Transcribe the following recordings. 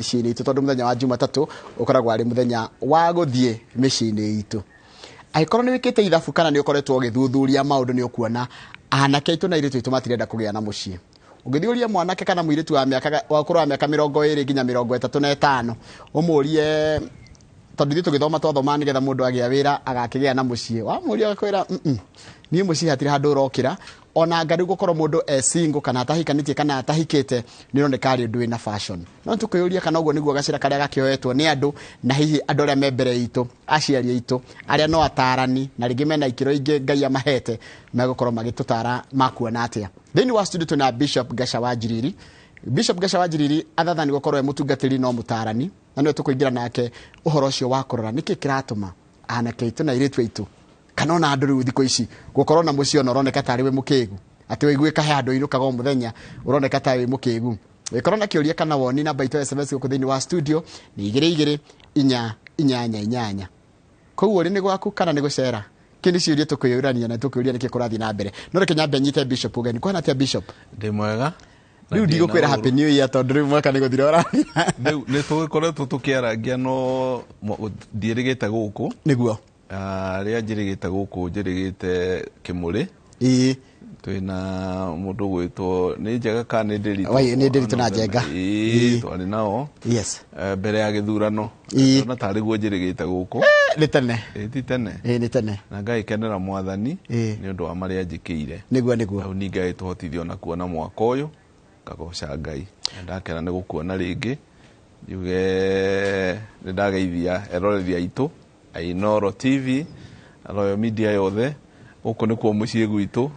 Mĩciĩ-inĩ itũ, tondũ mũthenya wa Jumatatũ ũkoragwo arĩ mũthenya wa gũthiĩ mĩciĩ-inĩ itũ. Angĩkorwo nĩ wĩkĩte ithabu kana nĩ ũkoretwo ũgĩthuthuria maũndũ, nĩ ũkuona anake aitũ na airĩtu aitũ matirenda kũgĩa na mũciĩ. Ũngĩthiĩ ũrie mwanake kana mũirĩtu wa mĩaka wa ũkũrũ wa mĩaka 25 nginya 35, ũmũrie, tondũ ithuĩ tũgĩthoma twathomaga nĩgetha mũndũ agĩa wĩra agakĩgĩa na mũciĩ, wamũria agakwĩra, "Niĩ mũciĩ hatirĩ handũ ũrokĩra." Ona anga rĩu gũkorwo mũndũ e single kana atahikanĩtie kana atahikĩte nĩ ũroneka arĩ ũndũ wĩna fashion. No tũkwĩyũria kana ũguo nĩguo gacĩra karĩa gakĩoetwo nĩ andũ, na hihi andũ arĩa me mbere itũ, aciari aitũ arĩa no atarani na rĩngĩ mena ikĩro ingĩ Ngai amahete, megũkorwo magĩtũtara makuona atĩa. Thĩinĩ wa studio twĩna Bishop Gaca wa Njiriri. Bishop Gaca wa Njiriri athathani gũkorwo e mũtungatĩri no mũtarani, na nĩwe tũkũingĩra nake ũhoro ũcio wa kũrora nĩkĩ kĩratũma anake aitũ na airĩtu aitũ kana ona andũ rĩu thikũ ici gũkorwo na mũciĩ ona ũroneka tarĩ wĩ mũkĩgu, atĩ ũiguĩka he handũ ũinũkaga o mũthenya ũroneka ta wĩ mũkĩgu. Ĩkorwo na kĩũria kana woni, namba itũ ya SMS gũkũ thĩinĩ wa studio nĩ 22488. Koguo ũrĩ nĩ gwaku kana nĩ gũcera? Kĩ nĩ ciũria tũkwĩyũrania na tũkwĩũria nĩkĩ kũrathiĩ na mbere. No reke nyambe nyite Bishop ũgeni. Kwana atĩa, Bishop? Ndĩ mwega. Rĩu ndigũkwĩra happy new year tondũ rĩu mwaka nĩ gũthira ũrathira. Rĩu nĩ tũgĩkoretwo tũkĩarangia, no ndiĩrĩgĩte gũkũ. Rĩrĩa njĩrĩgĩte gũkũ, njĩrĩgĩte Kĩmũrĩ. Twĩna mũndũ gwĩtwo nĩ Njega kana nĩ Ndĩritũ? Wai, nĩ Ndĩritũ na Njenga. Ĩĩ, twarĩ nao mbere ya gĩthurano. Na tarĩ guo njĩrĩgĩte gũkũ. Nĩ tene. Ĩ, ti tene? Ĩĩ, nĩ tene. Na ngagĩkenera Mwathani nĩ ũndũ wa marĩa njĩkĩire. Nĩguo nĩguo. Hau ningĩ agĩtũhotithia ona kuona mwaka ũyũ, ngagoca Ngai. Na ndakena nĩ gũkuona rĩngĩ. Njuge nĩ ndageithia eroreri aitũ a Inooro TV na Royal Media yothe. Gũkũ nĩkuo mũciĩ gwitũ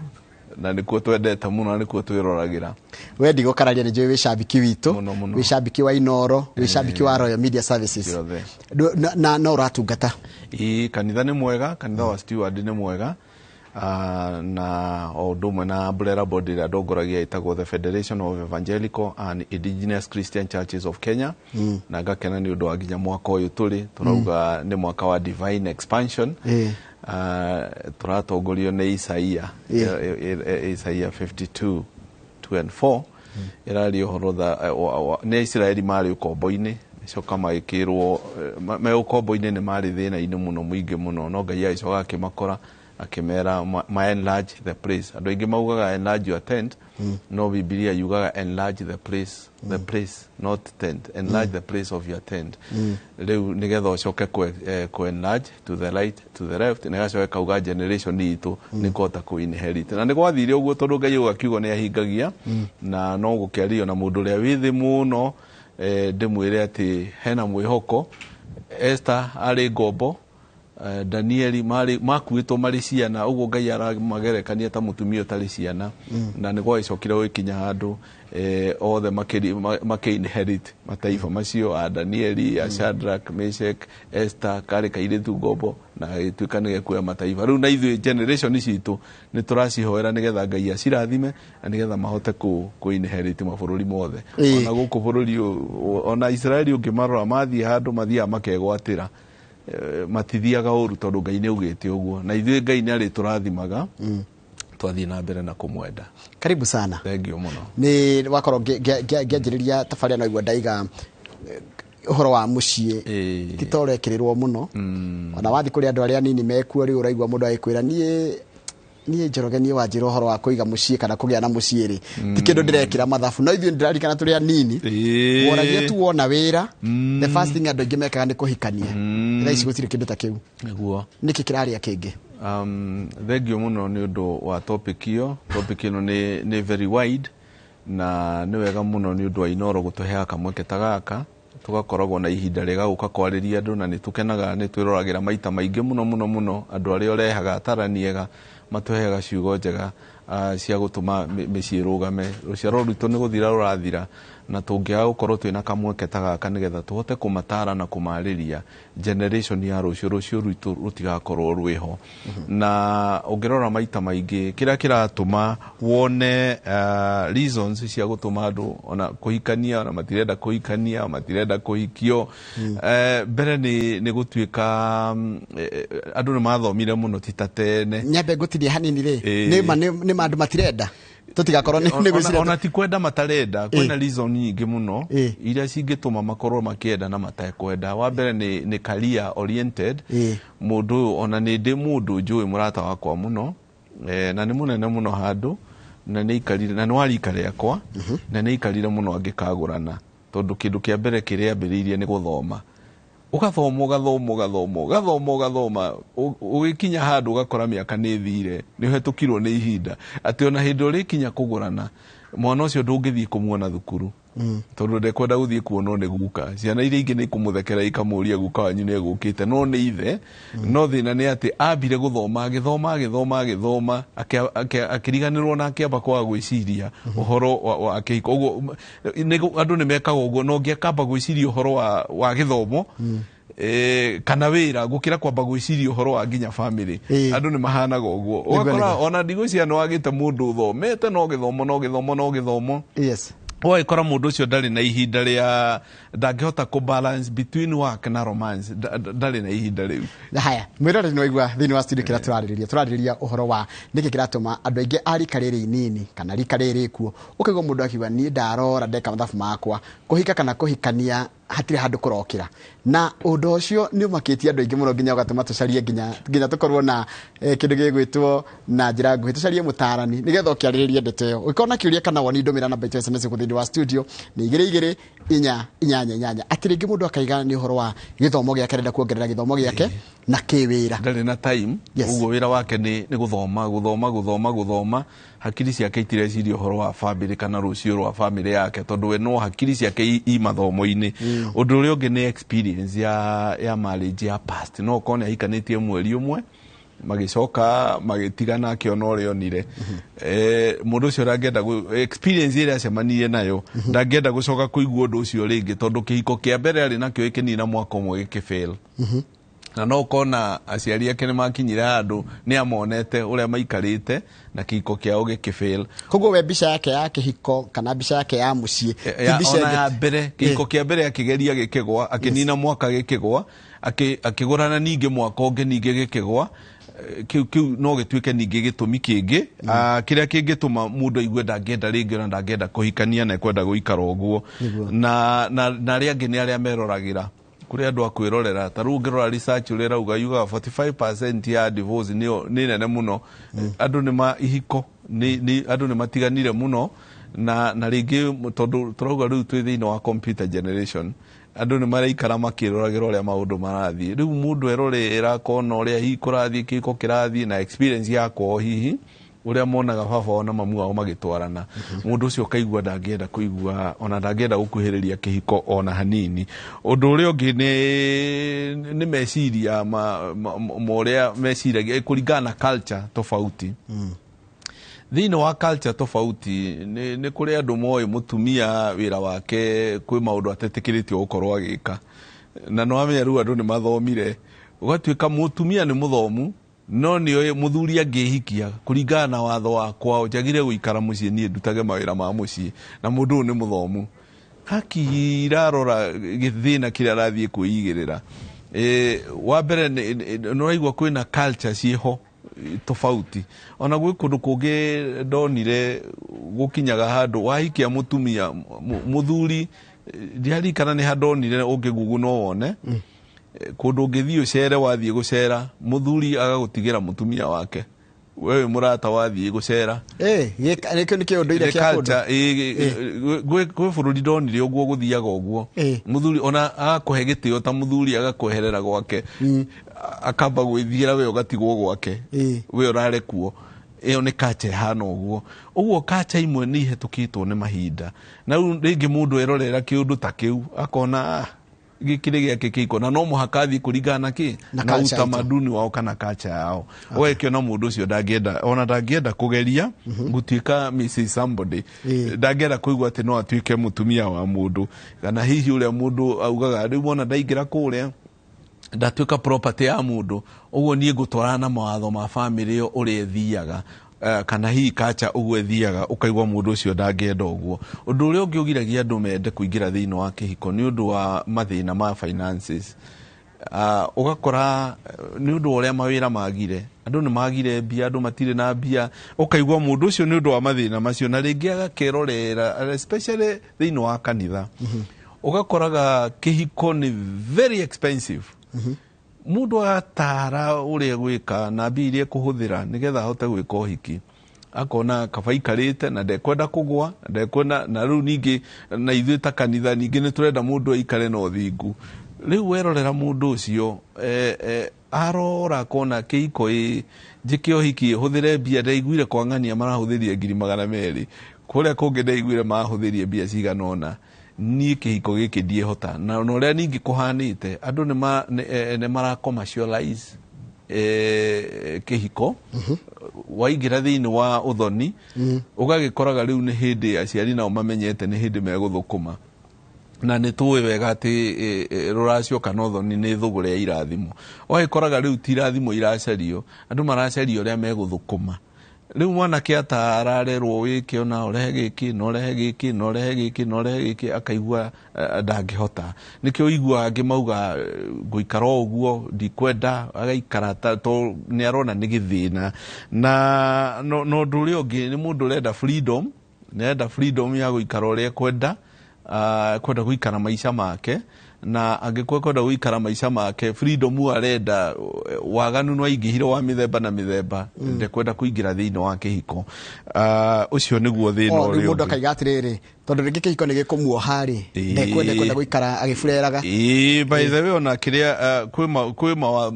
na nĩkuo twendete mũno na nĩkuo twĩroragĩra. We ndigũkararia, nĩ njũĩ wĩ cambiki witũ. Mũno, mũno. Wĩ cambiki wa Inooro, wĩ cambiki wa Royal Media Services. Ciothe. Na no ũratungata? Ĩĩ, kanitha nĩ mwega, kanitha wa Steward nĩ mwega. Na o ũndũ ũmwe na umbrella body ĩrĩa ndongoragia ĩtagwo the Federation of Evangelical and Indigenous Christian Churches of Kenya. Na ngakena nĩ ũndũ wa nginya mwaka ũyũ tũrĩ tũrauga nĩ mwaka wa divine expansion. Tũratongorio nĩ Isaia. Isaia 52 2 and 4 ĩraria ũhoro nĩ Isiraeli marĩ ũkombo-inĩ, coka magĩkĩrwo me ũkombo-inĩ nĩ marĩ thĩna-inĩ mũno mũingĩ mũno, no Ngai agĩcoka akĩmakora akĩmera ma enlarge the place. Andũ aingĩ maugaga "enlarge your tent", no Bibilia yugaga "enlarge the place", the place, not tent. Enlarge the place of your tent. Rĩu nĩgetha ũcoke kũ enlarge to the right, to the left, nĩgacoke kauga generation itũ nĩ kũhota kũ inherit. Na nĩ gwathire ũguo tondũ Ngai auga kiugo nĩ ahingagia. Na no gũkĩario na mũndũ ũrĩa wĩ thĩ mũno, ndĩmwĩre atĩ hena mwĩhoko. Esther arĩ ngombo, Danieli marĩ makuĩtwo marĩ ciana ũguo, Ngai aramagerekania ta mũtumia ũtarĩ ciana, na nĩ gwagĩcokire gũgĩkinya handũ othe makĩ inherit mataifa macio, a Danieli, a Shadrach, Meshach. Esther karĩ kairĩtu ngombo na agĩtuĩka nĩ gekuoya mataifa. Rĩu na ithuĩ generation citũ nĩ tũracihoera nĩgetha Ngai acirathime na nĩgetha mahote kũ inherit mabũrũri mothe. Ona gũkũ bũrũri ũyũ, ona Israeli ũngĩmarora mathiĩ handũ mathiaga makegwatĩra. Matithiaga ũru tondũ Ngai nĩ augĩte ũguo, na ithuĩ Ngai nĩ arĩtũrathimaga twathiĩ na mbere na kũmwenda. Karibu sana. Thank you mũno. Nĩ wakorwo ngĩanjĩrĩria tabarĩra no igua ndaiga ũhoro wa mũciĩ ti ta ũrekĩrĩrwo mũno. Ona wathiĩ kũrĩ andũ arĩa anini mekuo, rĩu ũraigua mũndũ agĩkwĩra, niĩ Njoroge, niĩ wanjĩra ũhoro wa kũiga mũciĩ kana kũgĩa na mũciĩ rĩ, ti kĩndũ ndĩrekĩra mathabu. No ithuĩ ndĩrarikana tũrĩ anini, woragia tu wona wĩra, the first thing andũ aingĩ mekaga nĩ kũhikania. Thaa ici gũtirĩ kĩndũ ta kĩu. Nĩkĩ kĩrarĩa kĩngĩ? Thank you mũno nĩ ũndũ wa topic ĩyo. Topic ĩno nĩ very wide, na nĩ wega mũno nĩ ũndũ wa Inooro gũtũheaga kamweke ta gaka tũgakoragwo na ihinda rĩega gũka kwarĩria andũ. Na nĩ tũkenaga, nĩ twĩroragĩra maita maingĩ mũno mũno mũno andũ arĩa ũrehaga, atarani ega matũheaga ciugo njega cia gũtũma mĩciĩ ĩrũgame. Rũciaro rwitũ nĩ gũthira rũrathira, na tũngĩaga gũkorwo twĩna kamweke ta gaka nĩgetha tũhote kũmatara na kũmarĩria generation ya rũciũ, rũciũ rwitũ rũtigakorwo rwĩho. Na ũngĩrora maita maingĩ kĩrĩa kĩratũma wone reasons cia gũtũma andũ ona kũhikania ona matirenda kũhikania, matirenda kũhikio. Mbere nĩ gũtuĩka andũ nĩ mathomire mũno, ti ta tene. Nyambe ngũtinie hanini rĩ. Nĩ ma andũ matirenda. Tũtigakorwo nĩ gwĩciria Ona ti kwenda matarenda, kwĩna reason nyingĩ mũno iria cingĩtũma makorwo makĩenda na matekwenda. Wa mbere nĩ career oriented. Mũndũ ũyũ, ona nĩ ndĩ mũndũ njũĩ, mũrata wakwa mũno, na nĩ mũnene mũno handũ, na nĩ aikarire na nĩ wa rika rĩakwa, na nĩ aikarire mũno angĩkagũrana, tondũ kĩndũ kĩa mbere kĩrĩa ambĩrĩirie nĩ gũthoma. Ũgathoma, ũgathoma, ũgathoma, ũgathoma, ũgathoma, ũgĩkinya handũ ũgakora mĩaka nĩ ĩthire, nĩ ũhetũkirwo nĩ ihinda, atĩ ona hĩndĩ ũrĩkinya kũgũrana, mwana ũcio ndũngĩthiĩ kũmuona thukuru, tondũ ndekwenda gũthiĩ kuonwo nĩ guka. Ciana iria ingĩ nĩ ikũmũthekera, ikamũria, "Guka wanyu nĩ egũkĩte?" No nĩ ithe. No thĩna nĩ atĩ ambire gũthoma, agĩthoma, agĩthoma, agĩthoma, akĩriganĩrwo na akĩamba kwaga gwĩciria ũhoro wa kĩhiko. Ũguo andũ nĩ mekaga ũguo, no ũngĩ akamba gwĩciria ũhoro wa gĩthomo kana wĩra gũkĩra kwamba gwĩciria ũhoro wa nginya family. Andũ nĩ mahanaga ũguo. Ũgakora ona ndigwĩciria nĩ wagĩte mũndũ ũthomete no gĩthomo, no gĩthomo, no gĩthomo. Ũgagĩkora mũndũ ũcio ndarĩ na ihinda rĩa, ndangĩhota kũ balance between work na romance. Ndarĩ na ihinda rĩu. Haya, mwĩroreri, nĩ waigua thĩinĩ wa studio kĩrĩa tũrarĩrĩria. Tũrarĩrĩria ũhoro wa nĩkĩ kĩratũma andũ aingĩ a rika rĩrĩ inini kana rika rĩrĩ kuo, ũkaigua mũndũ akiuga, "Niĩ ndarora ndeka mathabu makwa, kũhika kana kũhikania hatirĩ handũ kũrokĩra." Na ũndũ ũcio nĩ ũmakĩtie andũ aingĩ mũno, nginya ũgatũma tũcarie nginya tũkorwo na kĩndũ gĩgwĩtwo na njĩra nguhĩ, tũcarie mũtarani nĩgetha ũkĩarĩrĩrie ndeto ĩyo. Ũngĩkorwo na kĩũria kana woni, ndũmĩra namba itũ ya SMS gũkũ thĩinĩ wa studio nĩ 22488. Atĩ rĩngĩ mũndũ akaiga nĩ ũhoro wa gĩthomo gĩake, arenda kuongerera gĩthomo gĩake na kĩwĩra. Ndarĩ na time. Ũguo wĩra wake nĩ gũthoma, gũthoma, gũthoma, gũthoma. Hakiri ciake itireciria ũhoro wa family kana rũciũ rwa family yake, tondũ we no hakiri ciake i mathomo-inĩ. Ũndũ ũrĩa ũngĩ nĩ experience ya marriage ya past. No ũkorwo nĩ ahikanĩtie mweri ũmwe, magĩcoka magĩtigana, akĩona ũrĩa onire. Mũndũ ũcio ndangĩenda experience ĩrĩa acemanirie nayo, ndangĩenda gũcoka kũigua ũndũ ũcio rĩngĩ, tondũ kĩhiko kĩa mbere arĩ nakĩo gĩkĩnina mwaka ũmwe gĩkĩfail, na no ũkona aciari ake nĩ makinyire handũ nĩ amonete ũrĩa maikarĩte na kĩhiko kĩao gĩkĩfail. Koguo we mbica yake ya kĩhiko kana mbica yake ya mũciĩ ti ya, mbica ona ya mbere, kĩhiko kĩa mbere akĩgeria gĩkĩgwa, akĩnina mwaka gĩkĩgwa, akĩgũrana ningĩ mwaka ũngĩ ningĩ gĩkĩgwa. Kĩu no gĩtuĩke ningĩ gĩtũmi kĩngĩ, kĩrĩa kĩngĩtũma mũndũ aigue ndangĩenda rĩngĩ, ona ndangĩenda kũhikania na ekwenda gũikara ũguo. Na arĩa angĩ nĩ arĩa meroragĩra. Kũrĩ andũ a kwĩrorera. Ta rĩu ũngĩrora research ũrĩa ĩrauga, yugaga 45% ya divorce nĩ nene mũno. Andũ nĩ ma ihiko nĩ andũ nĩ matiganire mũno, na rĩngĩ tondũ tũrauga rĩu twĩ thĩinĩ wa computer generation, andũ nĩ maraikara makĩroragĩra ũrĩa maũndũ marathiĩ. Rĩu mũndũ erorera akona ũrĩa hihi kũrathiĩ, kĩhiko kĩrathiĩ, na experience ya kwao, hihi ũrĩa monaga baba wao na mamu wao magĩtwarana, mũndũ ũcio ũkaigua ndangĩenda kũigua, ona ndangĩenda gũkuhĩrĩria kĩhiko ona hanini. Ũndũ ũrĩa ũngĩ nĩ meciria ma ũrĩa meciragia, kũringana na culture tofauti. Thĩinĩ wa culture tofauti nĩ kũrĩ andũ moĩ mũtumia wĩra wake kwĩ maũndũ atetĩkĩrĩtio gũkorwo agĩka, na no amenya rĩu andũ nĩ mathomire, ũgatuĩka mũtumia nĩ mũthomu, no nĩoĩ mũthuri angĩhikia, kũringana na watho wa kwao, njagire gũikara mũciĩ, niĩ ndutage mawĩra ma mũciĩ, na mũndũ ũyũ nĩ mũthomu, haki irarora gĩthĩna kĩrĩa arathiĩ kwĩigĩrĩra. Wa mbere nĩ ũraigua kwĩna culture ciĩho tofauti. Ona gwĩ kũndũ kũngĩ ndonire gũkinyaga handũ wahikia mũtumia, mũthuri, ndiaririkana nĩ handonire, ũngĩ no wone kũndũ ũngĩthiĩ ũcere, wathiĩ gũcera mũthuri agagũtigĩra mũtumia wake, wewe mũrata wathiĩ gũcera. Gĩkĩ nĩ kĩũndũire Nĩ kĩa kũndũ. Culture, gwĩ bũrũri ndonire ũguo gũthiaga ũguo. Mũthuri ona agakũhe gĩtĩo ta mũthuri, agakweherera gwake, akamba gwĩthiĩra, we ũgatigwo gwake, we ũrarekuo. Ĩyo nĩ culture ĩhana ũguo. Ũguo culture imwe nĩ ihetũkĩtwo nĩ mahinda, na rĩu rĩngĩ mũndũ erorera kĩũndũ ta kĩu akona, "Ah, gĩkĩ nĩ gĩake kĩiko," na no mũhaka athiĩ kũringana na kĩ Na na culture itũ. utamaduni wao kana culture yao. Ũgakĩona mũndũ ũcio ndangĩenda, ona ndangĩenda kũgeria gũtuĩka Mrs somebody. Ndangĩenda kũigua atĩ no atuĩke mũtumia wa mũndũ, kana hihi ũrĩa mũndũ augaga, "Rĩu wona ndaingĩra kũrĩa ndatuĩka property ya mũndũ, ũguo niĩ ngũtwarana na mawatho ma family ĩyo ũrĩa ĩthiaga, kana hihi kacha ũguo ĩthiaga." Ũkaigua mũndũ ũcio ndangĩenda ũguo. Ũndũ ũrĩa ũngĩ ũgiragia andũ mende kũingĩra thĩinĩ wa kĩhiko nĩ ũndũ wa mathĩna ma finances. Ũgakora nĩ ũndũ wa ũrĩa mawĩra magire, andũ nĩ magire mbia, andũ matirĩ na mbia, ũkaigua mũndũ ũcio nĩ ũndũ wa mathĩna macio, na rĩngĩ agakerorera especially thĩinĩ wa kanitha, ũgakoraga kĩhiko nĩ very expensive. Mũndũ agatara ũrĩa gwĩka na mbia iria ekũhũthĩra nĩgetha ahote gwĩka ũhiki, akona kaba aikarĩte na ndekwenda kũgwa, ndekwenda. Na rĩu ningĩ na ithuĩ ta kanitha ningĩ nĩ tũrenda mũndũ aikare na ũthingu. Rĩu werorera mũndũ ũcio arora akona kĩhiko ĩ njĩke ũhiki hũthĩre mbia, ndaiguire kwang'ania marahũthĩrire 200,000, kũrĩa kũngĩ ndaiguire mahũthĩrire mbia cigana ũna, niĩ kĩhiko gĩkĩ ndiĩhota. Na ũrĩa ningĩ kũhanĩte, andũ nĩ mara commercialize kĩhiko. Waingĩra thĩinĩ wa ũthoni, ũgagĩkoraga rĩu nĩ hĩndĩ aciari nao mamenyete nĩ hĩndĩ megũthũkũma, na nĩ tũĩ wega atĩ rũracio kana ũthoni nĩ thũgũrĩ ya irathimo. Ũgagĩkoraga rĩu ti irathimo iracario, andũ maracaria ũrĩa megũthũkũma. Rĩu mwanake atararerwo wĩke ona ũrehe gĩkĩ na ũrehe gĩkĩ na ũrehe gĩkĩ na ũrehe gĩkĩ, akaigua ndangĩhota. Nĩkĩo ũiguaga angĩ mauga ngũikara o ũguo, ndikwenda, agaikara to nĩ arona nĩ gĩthĩna. Na no ũndũ ũrĩa ũngĩ nĩ mũndũ ũrenda freedom, nĩ arenda freedom ya gũikara ũrĩa ekwenda, kwenda gũikara maica make, na angĩkorwo ekwenda gũikara maica make freedom arenda, waganu no aingĩhire wa mĩthemba na mĩthemba, ndekwenda kũingĩra thĩinĩ wa kĩhiko. Ũcio nĩguo thĩna rĩu ũrĩa mũndũ ũngĩ. Akaiga atĩrĩrĩ, tondũ rĩngĩ kĩhiko nĩ gĩkũmuoha rĩ, ndekwenda, kwenda gũikara agĩbureraga. Ĩĩ, by the way, ona kĩrĩa kwĩ ma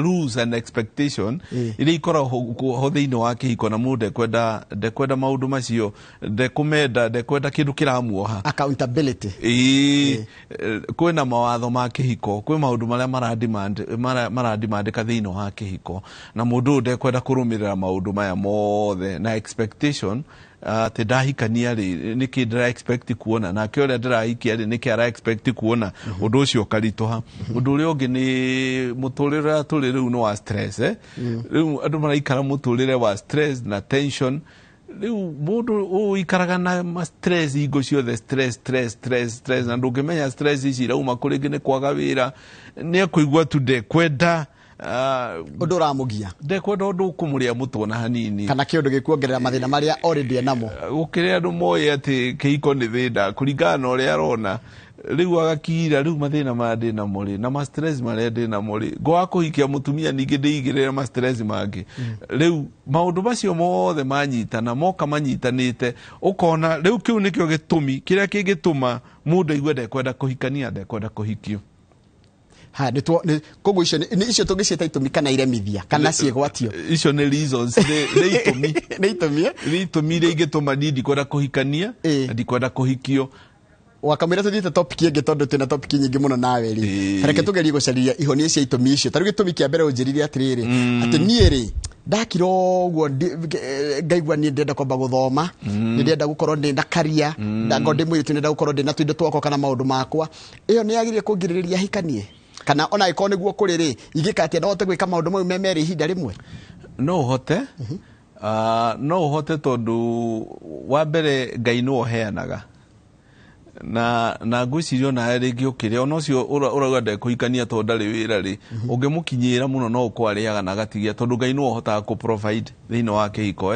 rules and expectation iria ikoragwo ho thĩinĩ wa kĩhiko, na mũndũ ndekwenda maũndũ macio, ndekũmenda, ndekwenda kĩndũ kĩramuoha. Accountability. Ĩĩ, kwĩna mawatho ma kĩhiko, kwĩ maũndũ marĩa maradimandĩka thĩinĩ wa kĩhiko, na mũndũ ũyũ ndekwenda kũrũmĩrĩra maũndũ maya mothe na expectation atĩ ndahikania rĩ, nĩkĩ ndĩra expect kuona, nake ũrĩa ndĩrahikia rĩ, nĩkĩ ara expect kuona, ũndũ ũcio ũkaritũha. Ũndũ ũrĩa ũngĩ nĩ mũtũrĩre ũrĩa tũrĩ rĩu nĩ wa stress, eh? Rĩu andũ maraikara mũtũrĩre wa stress na tension. Rĩu mũndũ ũikaraga na ma stress hingo ciothe, stress, stress, stress, stress, na ndũngĩmenya stress ici irauma kũ, rĩngĩ nĩ kwaga wĩra, nĩ ekũigua tu ndekwenda ũndũ ũramũgia, ndekwenda ũndũ ũkũmũrĩa mũtwe na hanini, kana kĩũndũ gĩkuongerera mathĩna marĩa already enamo. Gũkĩrĩ andũ moĩ atĩ kĩhiko nĩ thĩna kũringana na ũrĩa arona rĩu, agakira rĩu mathĩna maya ndĩnamo rĩ, na ma stress marĩa ndĩnamo rĩ, ngoa kũhikia mũtumia ningĩ ndĩigĩrĩre ma stress mangĩ. Rĩu maũndũ macio mothe manyitana, moka manyitanĩte, ũkona rĩu kĩu nĩkĩo gĩtũmi kĩrĩa kĩngĩtũma mũndũ aigue ndekwenda kũhikania, ndekwenda kũhikio. Ha nĩ koguo icio nĩ icio tũngĩciĩta itũmi kana iremithia kana ciĩgwatio? Icio nĩ reasons, nĩ itũmi. Nĩ itũmi, eh? Nĩ itũmi iria ingĩtũma niĩ ndikwenda kũhikania na ndikwenda kũhikio. Wakamwĩra tũthiĩte topic ĩngĩ, tondũ twĩna topic nyingĩ mũno nawe rĩ, reke tũgerie gũcaria ihonia cia itũmi icio. Ta rĩu gĩtũmi kĩa mbere ũnjĩrire atĩrĩrĩ, atĩ niĩ rĩ, ndakira ũguo ngaigua niĩ ndĩrenda kwamba gũthoma, nĩ ndĩrenda gũkorwo ndĩ na karia, ngorwo ndĩ mũirĩtu ndĩrenda gũkorwo ndĩ na tũindo twakwa kana maũndũ makwa. Ĩyo nĩ yagĩrĩire kũngirĩrĩria hikanie? Kana ona angĩkorwo nĩguo kũrĩ rĩ, ingĩka atĩa no hote gwĩka maũndũ mau me merĩ ihinda rĩmwe? No ũhote. No ũhote, tondũ wa mbere Ngai nĩwe ũheanaga, na ngwĩciria onawe rĩngĩ ũkĩrĩa ona ũcio ũrauga ndekũhikania tondũ ndarĩ wĩra rĩ, ũngĩmũkinyĩra mũno no ũkorwo arĩaga na agatigia, tondũ Ngai nĩwe ũhotaga kũ provide thĩinĩ wa kĩhiko.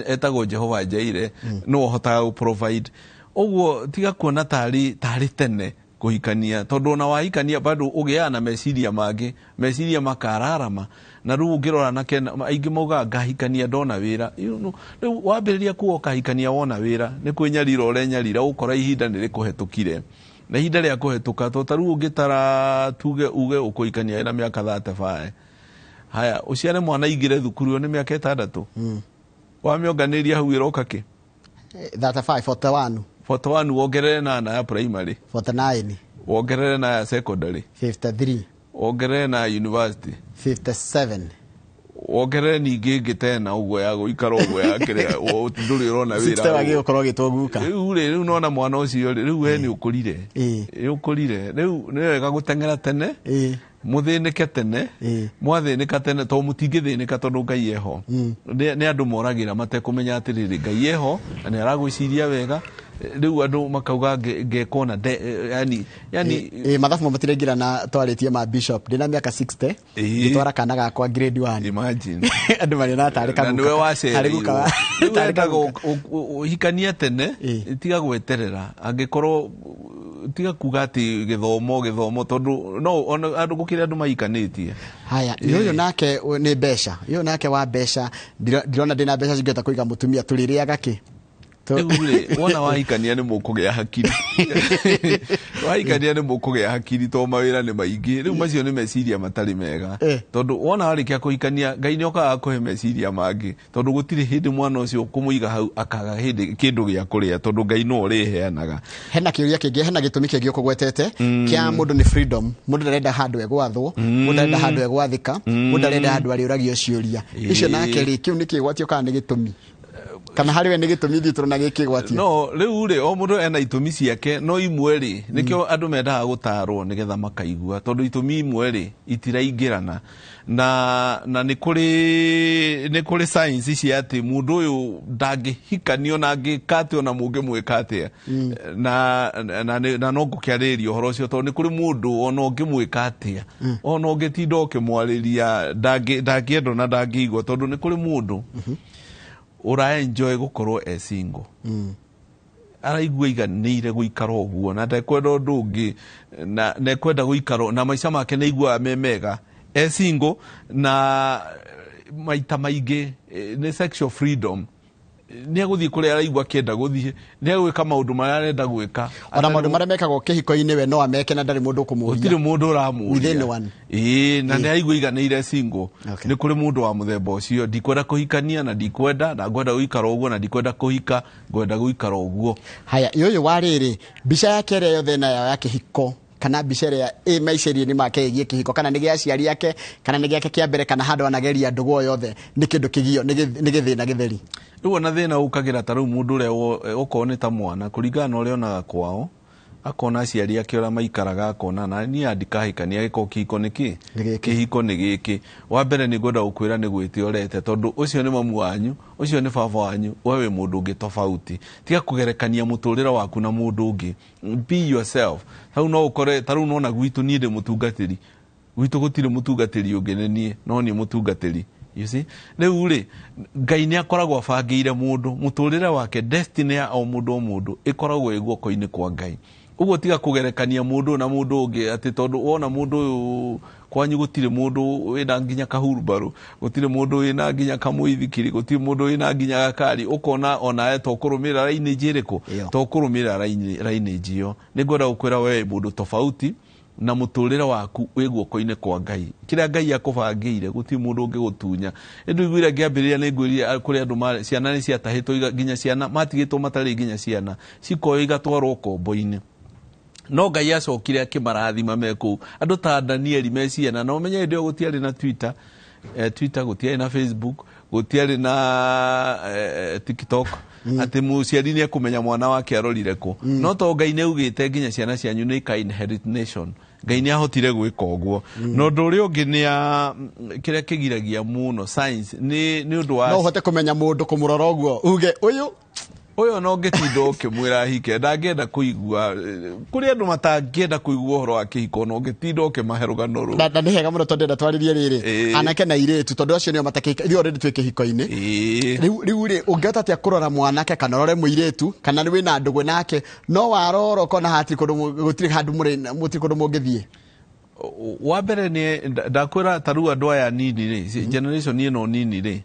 Etagwo Jehova Jaire, nĩwe ũhotaga gũ provide. Ũguo tiga kuona tarĩ tene kũhikania, tondũ ona wahikania bado ũgĩaga na meciria mangĩ, meciria makararama. Na rĩu ũngĩrora na kena, aingĩ maugaga ngahikania ndona wĩra. Rĩu wambĩrĩria kuo ũkahikania wona wĩra, nĩ kwĩnyarira ũrenyarira, ũkora ihinda nĩ rĩkũhetũkire, na ihinda rĩa kũhetũka, to ta rĩu ũngĩtara tuge uge ũkũhikania wĩna mĩaka 35, haya ũciare mwana aingĩre thukuru, ĩyo nĩ mĩaka 6, wamĩonganĩria hau ĩroka kĩ? 35, 41. 41, wongerere na ya primary. 49. Wongerere na ya secondary. 53. Wongerere na ya university. 57. Wongerere ningĩ ĩngĩ tena ũguo ya gũikara ũguo ya kĩrĩa ndũrĩ ũrona wĩra. 60 wagĩrĩirwo gũkorwo ũgĩtwo guka. Rĩu rĩ, rĩu nona mwana ũcio rĩ, rĩu we nĩ ũkũrire, nĩ ũkũrire, rĩu nĩ wega gũteng'era tene, mũthĩnĩke tene. Mwathĩnĩka tene, tondũ mũtingĩthĩnĩka tondũ Ngai eho. Nĩ andũ moragĩra matekũmenya atĩrĩrĩ, Ngai eho na nĩ aragwĩciria wega. Rĩu andũ makauga ngekona yani yani Mathabu matiraingĩra na twarĩtie ma bishop ndĩna mĩaka 60 ngĩtwara kana gakwa grade 1. Imagine. Andũ marĩona tarĩ na nĩwe wacereirwo. Rĩu wendaga ũhikanie tene, tiga gweterera. Angĩkorwo tiga kuga atĩ gĩthomo gĩthomo, tondũ no ona andũ gũkĩrĩ andũ mahikanĩtie. Haya, ũyũ nake nĩ mbeca, ũyũ nake wa mbeca, ndirona ndĩna mbeca cingĩhota kũiga mũtumia, tũrĩrĩaga kĩ? Rĩu rĩ, wona wahikania nĩ mũkũgĩa hakiri. Wahikania nĩ mũkũgĩa hakiri tondũ mawĩra nĩ maingĩ. Rĩu macio nĩ meciria matarĩ mega. Tondũ wona warĩkia kũhikania, Ngai nĩ okaga kũhe meciria mangĩ. Tondũ gũtirĩ hĩndĩ mwana ũcio kũmũiga hau akaga hĩndĩ kĩndũ gĩa kũrĩa, tondũ Ngai no ũrĩheanaga. Hena kĩũria kĩngĩ, hena gĩtũmi kĩngĩ ũkũgwetete kĩa mũndũ nĩ freedom. Mũndũ ndarenda handũ egwathwo, mũndũ ndarenda handũ egwathĩka, mũndũ ndarenda handũ arĩũragio ciũria. Icio nake rĩ, kĩu nĩ kĩgwatio kana nĩ gĩtũmi? Kana harĩ we nĩ gĩtũmi ithuĩ tũrona gĩ kĩgwatio? No rĩu rĩ, o mũndũ ena itũmi ciake, no imwe rĩ, nĩkĩo andũ mendaga gũtarwo nĩgetha makaigua, tondũ itũmi imwe rĩ itiraingĩrana. Na nĩ kũrĩ science cia atĩ mũndũ ũyũ ndangĩhikanio na angĩka atĩa ona mũngĩmwĩka atĩa. Na no ngũkĩarĩrĩria ũhoro ũcio, tondũ nĩ kũrĩ mũndũ ona ũngĩmwĩka atĩa, ona ũngĩtinda ũkĩmwarĩria ndangĩendwo na ndangĩigua, tondũ nĩ kũrĩ mũndũ ũra enjoy gũkorwo e single. Araigua aiganĩire gũikara ũguo na ndekwenda ũndũ ũngĩ, na ndekwenda gũikara na maica make nĩ aiguaga me mega e single, na maita maingĩ nĩ sexual freedom. Nĩ egũthiĩ kũrĩa araigua akĩenda gũthiĩ, nĩ egwĩka maũndũ marĩa arenda gwĩka. Ona maũndũ marĩa mekagwo kĩhiko-inĩ we no ameke na ndarĩ mũndũ ũkũmũria. Gũtirĩ mũndũ ũramũria. With anyone. Ĩĩ, na nĩ araigua aiganĩire single. Nĩ kũrĩ mũndũ wa mũthemba ũcio, ndikwenda kũhikania na ndikwenda, na ngwenda gũikara ũguo na ndikwenda kũhika, ngwenda gũikara ũguo. Haya, ũyũ wa rĩrĩ, mbica yake ĩrĩa yothe nayo ya kĩhiko, kana mbica ĩrĩa ĩ maica-inĩ make ĩgiĩ kĩhiko, kana nĩ gĩa aciari ake, kana nĩ gĩake kĩa mbere, kana handũ anageria ndũgũ o yothe, nĩ kĩndũ kĩgio, nĩ gĩthĩna gĩtheri. Rĩu ona thĩna ũkagĩra ta rĩu mũndũ ũrĩa okorwo nĩ ta mwana, kũringana na ũrĩa onaga kwao, akona aciari ake ũrĩa maikaraga, akona na niĩ ndikahikania, agĩkorwo kĩhiko nĩ kĩ? Nĩ gĩkĩ. Kĩhiko nĩ gĩkĩ. Wa mbere nĩ ngwenda gũkwĩra nĩ gwĩtia ũrete, tondũ ũcio nĩ mamu wanyu, ũcio nĩ baba wanyu, we wĩ mũndũ ũngĩ tofauti. Tiga kũgerekania mũtũrĩre waku na mũndũ ũngĩ. Be yourself. Hau no ũkore, ta rĩu nona gwitũ niĩ ndĩ mũtungatĩri. Gwitũ gũtirĩ mũtungatĩri ũngĩ nĩ niĩ, no niĩ mũtungatĩri. You see? Rĩu rĩ, Ngai nĩ akoragwo abangĩire mũndũ, mũtũrĩre wake, destiny ya o mũndũ o mũndũ ĩkoragwo ĩ guoko-inĩ kwa Ngai. Ũguo tiga kũgerekania mũndũ na mũndũ ũngĩ atĩ tondũ wona mũndũ ũyũ kwanyu gũtirĩ mũndũ wĩna nginya kahurumbarũ, gũtirĩ mũndũ wĩna nginya kamũithikiri, gũtirĩ mũndũ wĩna nginya gakari, ũkona onawe to kũrũmĩrĩra rainĩnji ĩrĩkũ? To kũrũmĩrĩra rainĩnji ĩyo. Nĩ ngwenda gũkwĩra we mũndũ tofauti na mũtũrĩre waku wĩ guoko-inĩ kwa Ngai. Kĩrĩa Ngai akũbangĩire gũtirĩ mũndũ ũngĩgũtunya. Ĩndĩ ũiguire ngĩambĩrĩria nĩ ngwĩrire kũrĩ andũ ciana nĩ ciatahĩtwo nginya ciana matigĩtwo matarĩ nginya ciana cikoywo igatwarwo kombo-inĩ. No Ngai acokire akĩmarathima me kũu. Andũ ta Danieli me ciana, na ũmenye hĩndĩ ĩyo gũtiarĩ na Twitter, Twitter gũtiarĩ na Facebook, gũtiarĩ na TikTok. Atĩ mũciari nĩ ekũmenya mwana wake arorire kũ. No to Ngai nĩ augĩte nginya ciana cianyu nĩ ika inherit nation. Ngai nĩ ahotire gwĩka ũguo. Na ũndũ ũrĩa ũngĩ nĩ ya kĩrĩa kĩgiragia mũno science nĩ ũndũ wa No ũhote kũmenya mũndũ kũmũrora ũguo uge ũyũ ũyũ no ngĩtinda ũkĩmwĩra ahike ndangĩenda kũigua. Kũrĩ andũ matangĩenda kũigua ũhoro wa kĩhiko, no ngĩtinda ũkĩmahe rũgano rũu. Na nĩ hega mũno tondũ ndĩrenda twarĩrie rĩrĩ. Anake na airĩtu, tondũ acio nĩo matakĩhika, ithuĩ already twĩ kĩhiko-inĩ. Rĩu rĩ, ũngĩhota atĩa kũrora mwanake kana ũrore mũirĩtu, kana nĩ wĩna ndũgũ nake, no warora ũkona hatirĩ kũndũ gũtirĩ handũ mũrĩ, mũtirĩ kũndũ mũngĩthiĩ? Wa mbere nĩ ndakwĩra ta rĩu andũ aya nini rĩ, generation ĩno nini rĩ,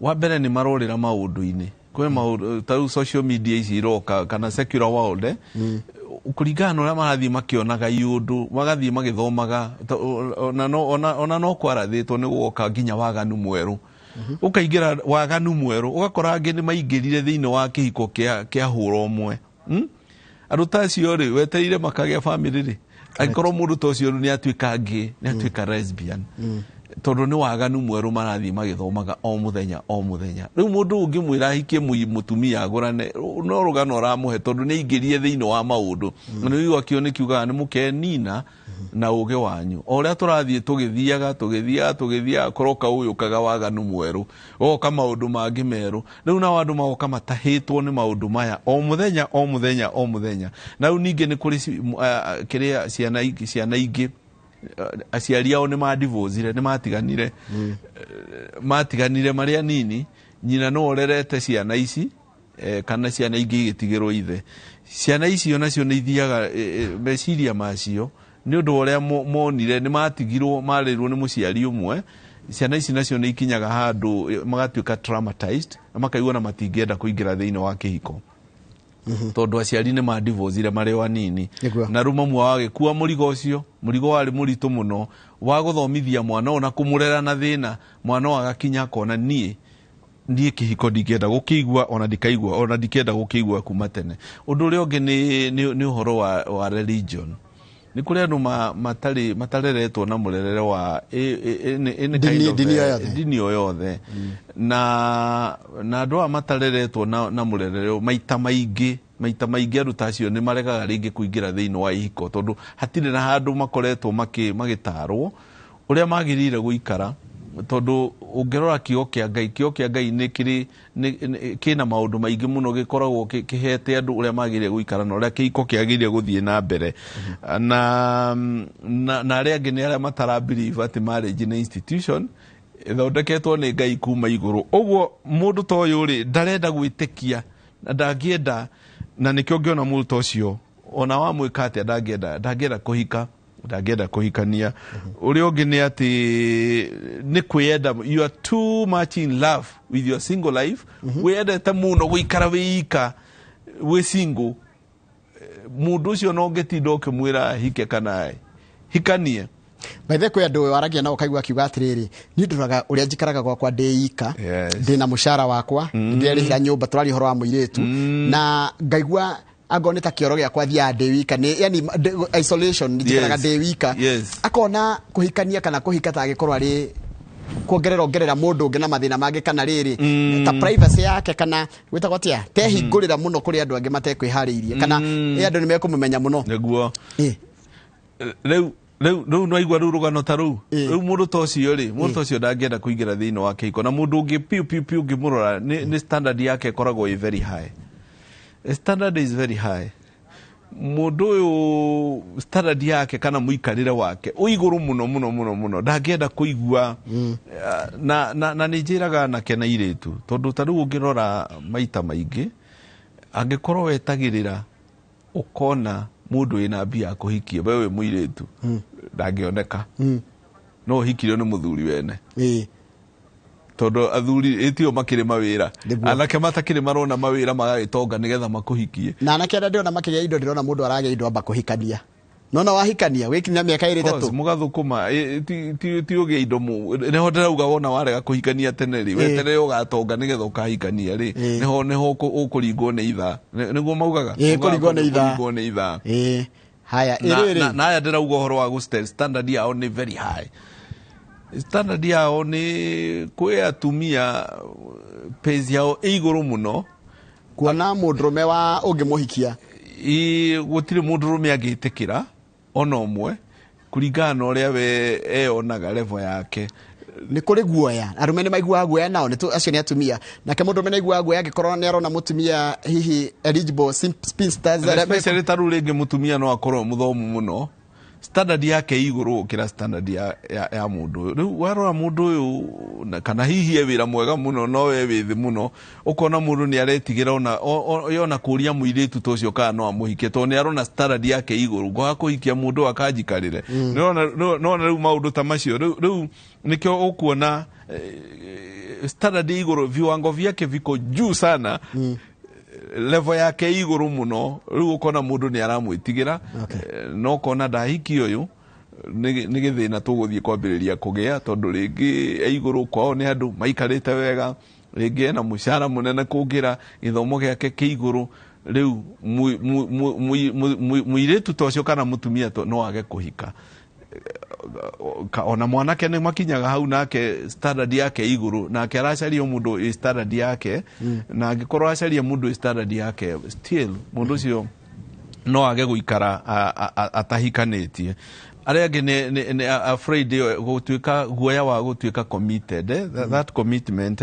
wa mbere nĩ marorĩra maũndũ-inĩ. Kwĩ maũndũ ta rĩu social media ici iroka kana secular world, kũringana na ũrĩa marathiĩ makĩonaga iũndũ, magathiĩ magĩthomaga, ona no kwarathĩtwo nĩ gũgoka nginya waganu mwerũ. Ũkaingĩra waganu mwerũ, ũgakora angĩ nĩ maingĩrire thĩinĩ wa kĩhiko kĩa hũra ũmwe. Andũ ta acio rĩ, wetereire makagĩa family rĩ, angĩkorwo mũndũ ta ũcio nĩ atuĩka gay, nĩ atuĩka lesbian. Tondũ nĩ waganu mwerũ marathiĩ magĩthomaga o mũthenya o mũthenya. Rĩu mũndũ ũngĩmwĩra ahikie mũtumia agũrane, no rũgano ũramũhe tondũ nĩ aingĩrire thĩinĩ wa maũndũ. Na nĩ ũiguaga kĩo nĩ kiugaga nĩ mũkenina Na ũgĩ wanyu o ũrĩa tũrathiĩ tũgĩthiaga tũgĩthiaga tũgĩthiaga kũroka ũyũkaga waganu mwerũ, goka maũndũ mangĩ merũ. Rĩu nao andũ magoka matahĩtwo nĩ maũndũ maya o mũthenya o mũthenya o mũthenya. Na rĩu ningĩ nĩ kũrĩ kĩrĩa ciana ingĩ, ciana ingĩ aciari ao nĩ madivocire, nĩ matiganire. Matiganire marĩ anini, nyina no orerete ciana ici, kana ciana ingĩ igĩtigĩrwo ithe. Ciana icio nacio nĩ ithiaga meciria macio nĩ ũndũ wa ũrĩa monire nĩ matigirwo marĩrwo nĩ mũciari ũmwe. Ciana ici nacio nĩ ikinyaga handũ magatuĩka traumatized na makaigua na matingĩenda kũingĩra thĩinĩ wa kĩhiko tondũ aciari nĩ madivocire marĩ o anini. Na rĩu mamu wao agĩkua mũrigo ũcio, mũrigo warĩ mũritũ mũno wa gũthomithia mwana ũyũ na kũmũrera na thĩna. Mwana ũyũ agakinya akona niĩ kĩhiko ndingĩenda gũkĩigua, ona ndikaigua, ona ndikĩenda gũkĩigua kuma tene. Ũndũ ũrĩa ũngĩ nĩ ũhoro wa religion. Nĩ kũrĩ andũ matarĩ matareretwo na mũrerere wa any kind of, Dini o yothe. Dini o yothe. Na andũ aya matareretwo na mũrerere ũyũ, maita maingĩ andũ ta acio nĩ maregaga rĩngĩ kũingĩra thĩinĩ wa ihiko tondũ hatirĩ na handũ makoretwo magĩtarwo ũrĩa magĩrĩire gũikara. Tondũ ũngĩrora kiugo kĩa Ngai, kiugo kĩa Ngai nĩ kĩrĩ kĩna maũndũ maingĩ mũno gĩkoragwo kĩhete andũ ũrĩa magĩrĩire gũikara na ũrĩa kĩhiko kĩagĩrĩire gũthiĩ na mbere. Na arĩa angĩ nĩ arĩa matara believe atĩ marriage nĩ institution ĩthondeketwo nĩ Ngai kuma igũrũ. Ũguo mũndũ ta ũyũ rĩ, ndarenda gwĩtĩkia na ndangĩenda, na nĩkĩo ũngĩona mũndũ ta ũcio ona wamwĩka atĩa ndangĩenda kũhika, ndangĩenda kũhikania. Ũrĩa ũngĩ nĩ atĩ nĩ kwĩyenda. You are too much in love with your single life. Wĩyendete mũno gũikara wĩ ika wĩ single. Mũndũ ũcio no ũngĩtinda ũkĩmwĩra hike kana hikanie. Maithe, kwĩ andũ waragia nao ũkaigua akiuga atĩrĩrĩ, niĩ ndoraga ũrĩa njikaraga gwakwa ndĩ ika, ndĩna mũcara wakwa, ndĩrerĩhĩra nyũmba, tũraria ũhoro wa mũirĩtu, na ngaigua angorwo nĩ ta kĩoro gĩakwa thiaga ndĩ wika, nĩ yani isolation, njikaraga ndĩ wika. Akona kũhikania kana kũhika ta angĩkorwo arĩ kuongerera ongerera mũndũ ũngĩ na mathĩna mangĩ, kana rĩrĩ ta privacy yake, kana gwĩtagwo atĩa, tehingũrĩra mũno kũrĩ andũ angĩ matekwĩharĩirie, kana andũ nĩ mekũmũmenya mũno. Nĩguo. Rĩu nĩwaigua rĩu rũgano ta rũu. Rĩu mũndũ ta ũcio rĩ, mũndũ ta ũcio ndangĩenda kũingĩra thĩinĩ wa kĩhiko. Na mũndũ ũngĩ piũ piũ piũ ũngĩmũrora nĩ standard yake ĩkoragwo ĩ very high. Standard is very high. Mũndũ ũyũ standard yake kana mũikarĩre wake wĩ igũrũ mũno mũno mũno mũno, ndangĩenda kũigua. Na nĩ njĩraga anake na airĩtu, tondũ ta rĩu ũngĩrora maita maingĩ angĩkorwo wetagĩrĩra ũkona mũndũ wĩna mbia akũhikie, we wĩ mũirĩtu ndangĩoneka, no ũhikirio nĩ mũthuri wene, tondũ athuri ĩtio makĩrĩ mawĩra. Anake matakĩrĩ marona mawĩra magagĩtonga nĩgetha makũhikie. Na anake arĩa ndĩrona makĩgĩa indo, ndĩrona mũndũ aragĩa indo amba kũhikania, nona wahikania wĩkinya mĩaka ĩrĩ Course, ĩtatũ. Mũgathũkũma ti ũgĩe indo nĩho ndĩrauga wona warega kũhikania tene rĩ, weterere ũgatonga nĩgetha ũkahikania rĩ, nĩho ũkũringwo nĩ ithaa. Nĩguo maugaga. Kũringwo nĩ ithaa. Kũringwo nĩ ithaa. Ĩĩ, haya, ĩrĩrĩ. Na aya ndĩrauga ũhoro wa gũ standard yao nĩ very high. Standard yao nĩ kwĩ atumia pace yao ĩ igũrũ mũno. Kuona mũndũrũme wa ũngĩmũhikia. Gũtirĩ mũndũrũme angĩtĩkĩra ona ũmwe kũringana na ũrĩa we eyonaga level yake. Nĩ kũrĩ guoya, arũme nĩ maiguaga guoya nao nĩ acio nĩ atumia, nake mũndũrũme nĩ aiguaga guoya angĩkorwo nĩ arona mũtumia hihi eligible spinsters arĩa Especially ta rĩu rĩngĩ mũtumia no akorwo mũthomu mũno, standard yake ĩ igũrũ gũkĩra standard ya mũndũ ũyũ. Rĩu warora mũndũ ũyũ kana hihi e wĩra mwega mũno no we wĩ thĩ mũno, ũkona mũndũ nĩ aretigĩra ona ona kũria mũirĩtu ta ũcio kana no amũhikie, tondũ nĩ arona standard yake ĩ igũrũ, ngwaga kũhikia mũndũ ũyũ akanjikarĩre. Nĩwona rĩu maũndũ ta macio rĩu nĩkĩo ũkuona standard ĩ igũrũ, viwango vyake viko juu sana, level yake ĩ igũrũ mũno. Rĩu ũkona mũndũ nĩ aramwĩtigĩra. No ũkona ndahiki ũyũ nĩ gĩthĩna tũgũthiĩ kwambĩrĩria kũgĩa, tondũ rĩngĩ e igũrũ, kwao nĩ andũ maikarĩte wega, rĩngĩ ena mũcara mũnene kũngĩra gĩthomo gĩake kĩ igũrũ. Rĩu mũirĩtu ta ũcio kana mũtumia no age kũhika. Ona mwanake nĩ makinyaga hau, nake standard yake igũrũ, nake aracaria mũndũ ĩ standard yake, na angĩkorwo aracaria mũndũ ĩ standard yake, still mũndũ ũcio No age gũikara atahikanĩtie. Arĩa angĩ nĩ afraid ĩyo gũtuĩka guoya wa gũtuĩka committed, that commitment,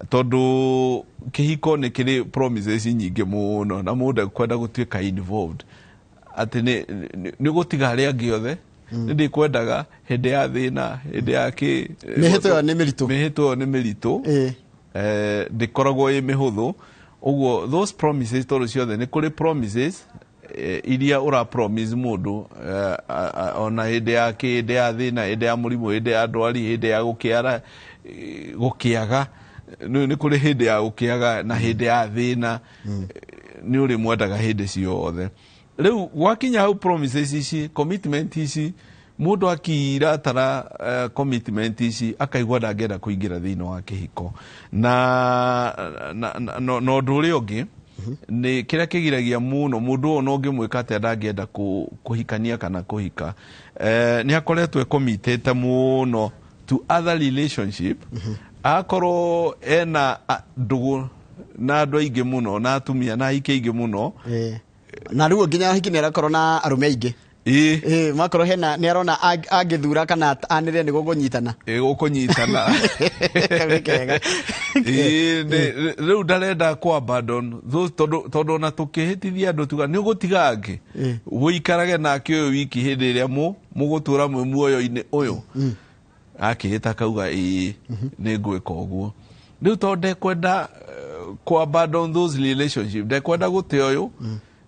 tondũ kĩhiko nĩ kĩrĩ promises nyingĩ mũno na mũndũ ekwenda gũtuĩka involved atĩ nĩ gũtiga arĩa angĩ othe, nĩ ndĩkwendaga hĩndĩ ya thĩna, hĩndĩ ya kĩ. Mĩhĩtwa ĩyo nĩ mĩritũ. Mĩhĩtwa ĩyo nĩ mĩritũ. Ndĩkoragwo ĩ mĩhũthũ ũguo those promises, tondũ ciothe nĩ kũrĩ promises iria ũra promise mũndũ, ona hĩndĩ ya kĩ, hĩndĩ ya thĩna, hĩndĩ ya mũrimũ, hĩndĩ ya ndwari, hĩndĩ ya gũkĩara, gũkĩaga, nĩ kũrĩ hĩndĩ ya gũkĩaga na hĩndĩ ya thĩna, nĩ ũrĩ mwendaga hĩndĩ ciothe. Rĩu gwakinya hau, promises ici, commitment ici, mũndũ akiratara commitment ici akaigua ndangĩenda kũingĩra thĩinĩ wa kĩhiko. Na ũndũ ũrĩa ũngĩ nĩ kĩrĩa kĩgiragia mũno mũndũ ũyũ, no ũngĩmwĩka atĩa ndangĩenda kũhikania kana kũhika, nĩ akoretwo ecommitĩte mũno to other relationship, akorwo ena ndũgũ na andũ aingĩ mũno, na atumia na ahiki aingĩ mũno. Na rĩu nginya hiki nĩ arakorwo na arũme aingĩ. Makorwo hena nĩ arona angĩthura kana anĩrĩre nĩ gũkũnyitana. Gũkũnyitana. Kau nĩ kega. Rĩu ndarenda kũ abandon those, tondũ ona tũkĩhĩtithia andũ tuga nĩ ũgũtiga angĩ ũikarage nake ũyũ wiki hĩndĩ ĩrĩa mũgũtũra mwĩ muoyo-inĩ ũyũ, akĩhĩta akauga ĩĩ, nĩ ngwĩka ũguo. Rĩu tondũ ndekwenda kũ abandon those relationship, ndekwenda gũte ũyũ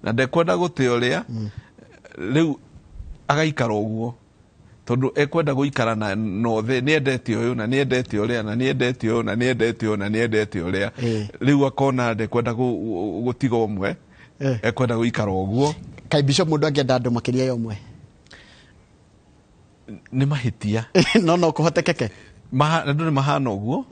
na ndekwenda gũte ũrĩa, rĩu agaikara ũguo tondũ ekwenda gũikara na nothe, nĩ endete ũyũ na nĩ endete ũrĩa na nĩ endete ũyũ na nĩ endete ũyũ na nĩ endete ũrĩa. Rĩu akona ndekwenda gũtiga ũmwe, ekwenda gũikara ũguo. Kaĩ bishop, mũndũ angĩenda andũ makĩria ya ũmwe? Nĩ mahĩtia. No kũhotekeke. Andũ nĩ mahana ũguo.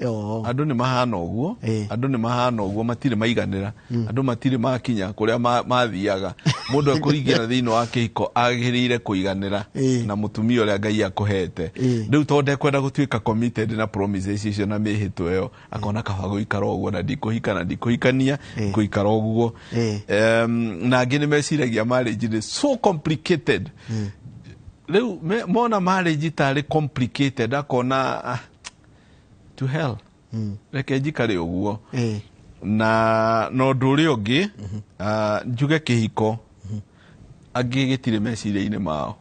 Andũ nĩ mahana ũguo. Andũ nĩ mahana ũguo, matirĩ maiganĩra, andũ matirĩ makinya kũrĩa mathiaga. Mũndũ ekũingĩra thĩinĩ wa kĩhiko agĩrĩire kũiganĩra na mũtumia ũrĩa Ngai akũhete. Rĩu tondũ ndekwenda gũtuĩka committed na promises icio na mĩhĩtwa ĩyo, akona kaba gũikara ũguo na ndikũhika na ndikũhikania, gũikara ũguo. Na angĩ nĩ meciragia marriage nĩ so complicated. Rĩu mona marriage tarĩ complicated, akona, "Ah, to hell, reke njikare ũguo." Na ũndũ ũrĩa ũngĩ, njuge kĩhiko angĩ gĩtirĩ meciria-inĩ mao,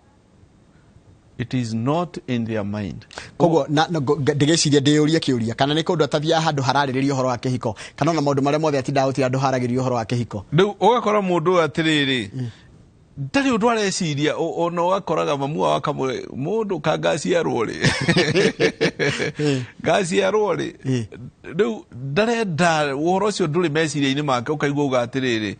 it is not in their mind. Koguo na ndĩgĩciria ndĩyũrie kĩũria kana nĩ kũndũ atathiaga handũ hararĩrĩria ũhoro wa kĩhiko, kana ona maũndũ marĩa mothe atindaga gũtirĩ handũ haragĩrĩria ũhoro wa kĩhiko. Rĩu ũgakora mũndũ ũyũ atĩrĩrĩ, ndarĩ ũndũ areciria, ona ũgakoraga mamu wao akamwĩra mũndũ ka ngaciarwo rĩ, ngaciarwo rĩ. Rĩu ndarenda ũhoro ũcio, ndũrĩ meciria-inĩ make. Ũkaigua uga atĩrĩrĩ,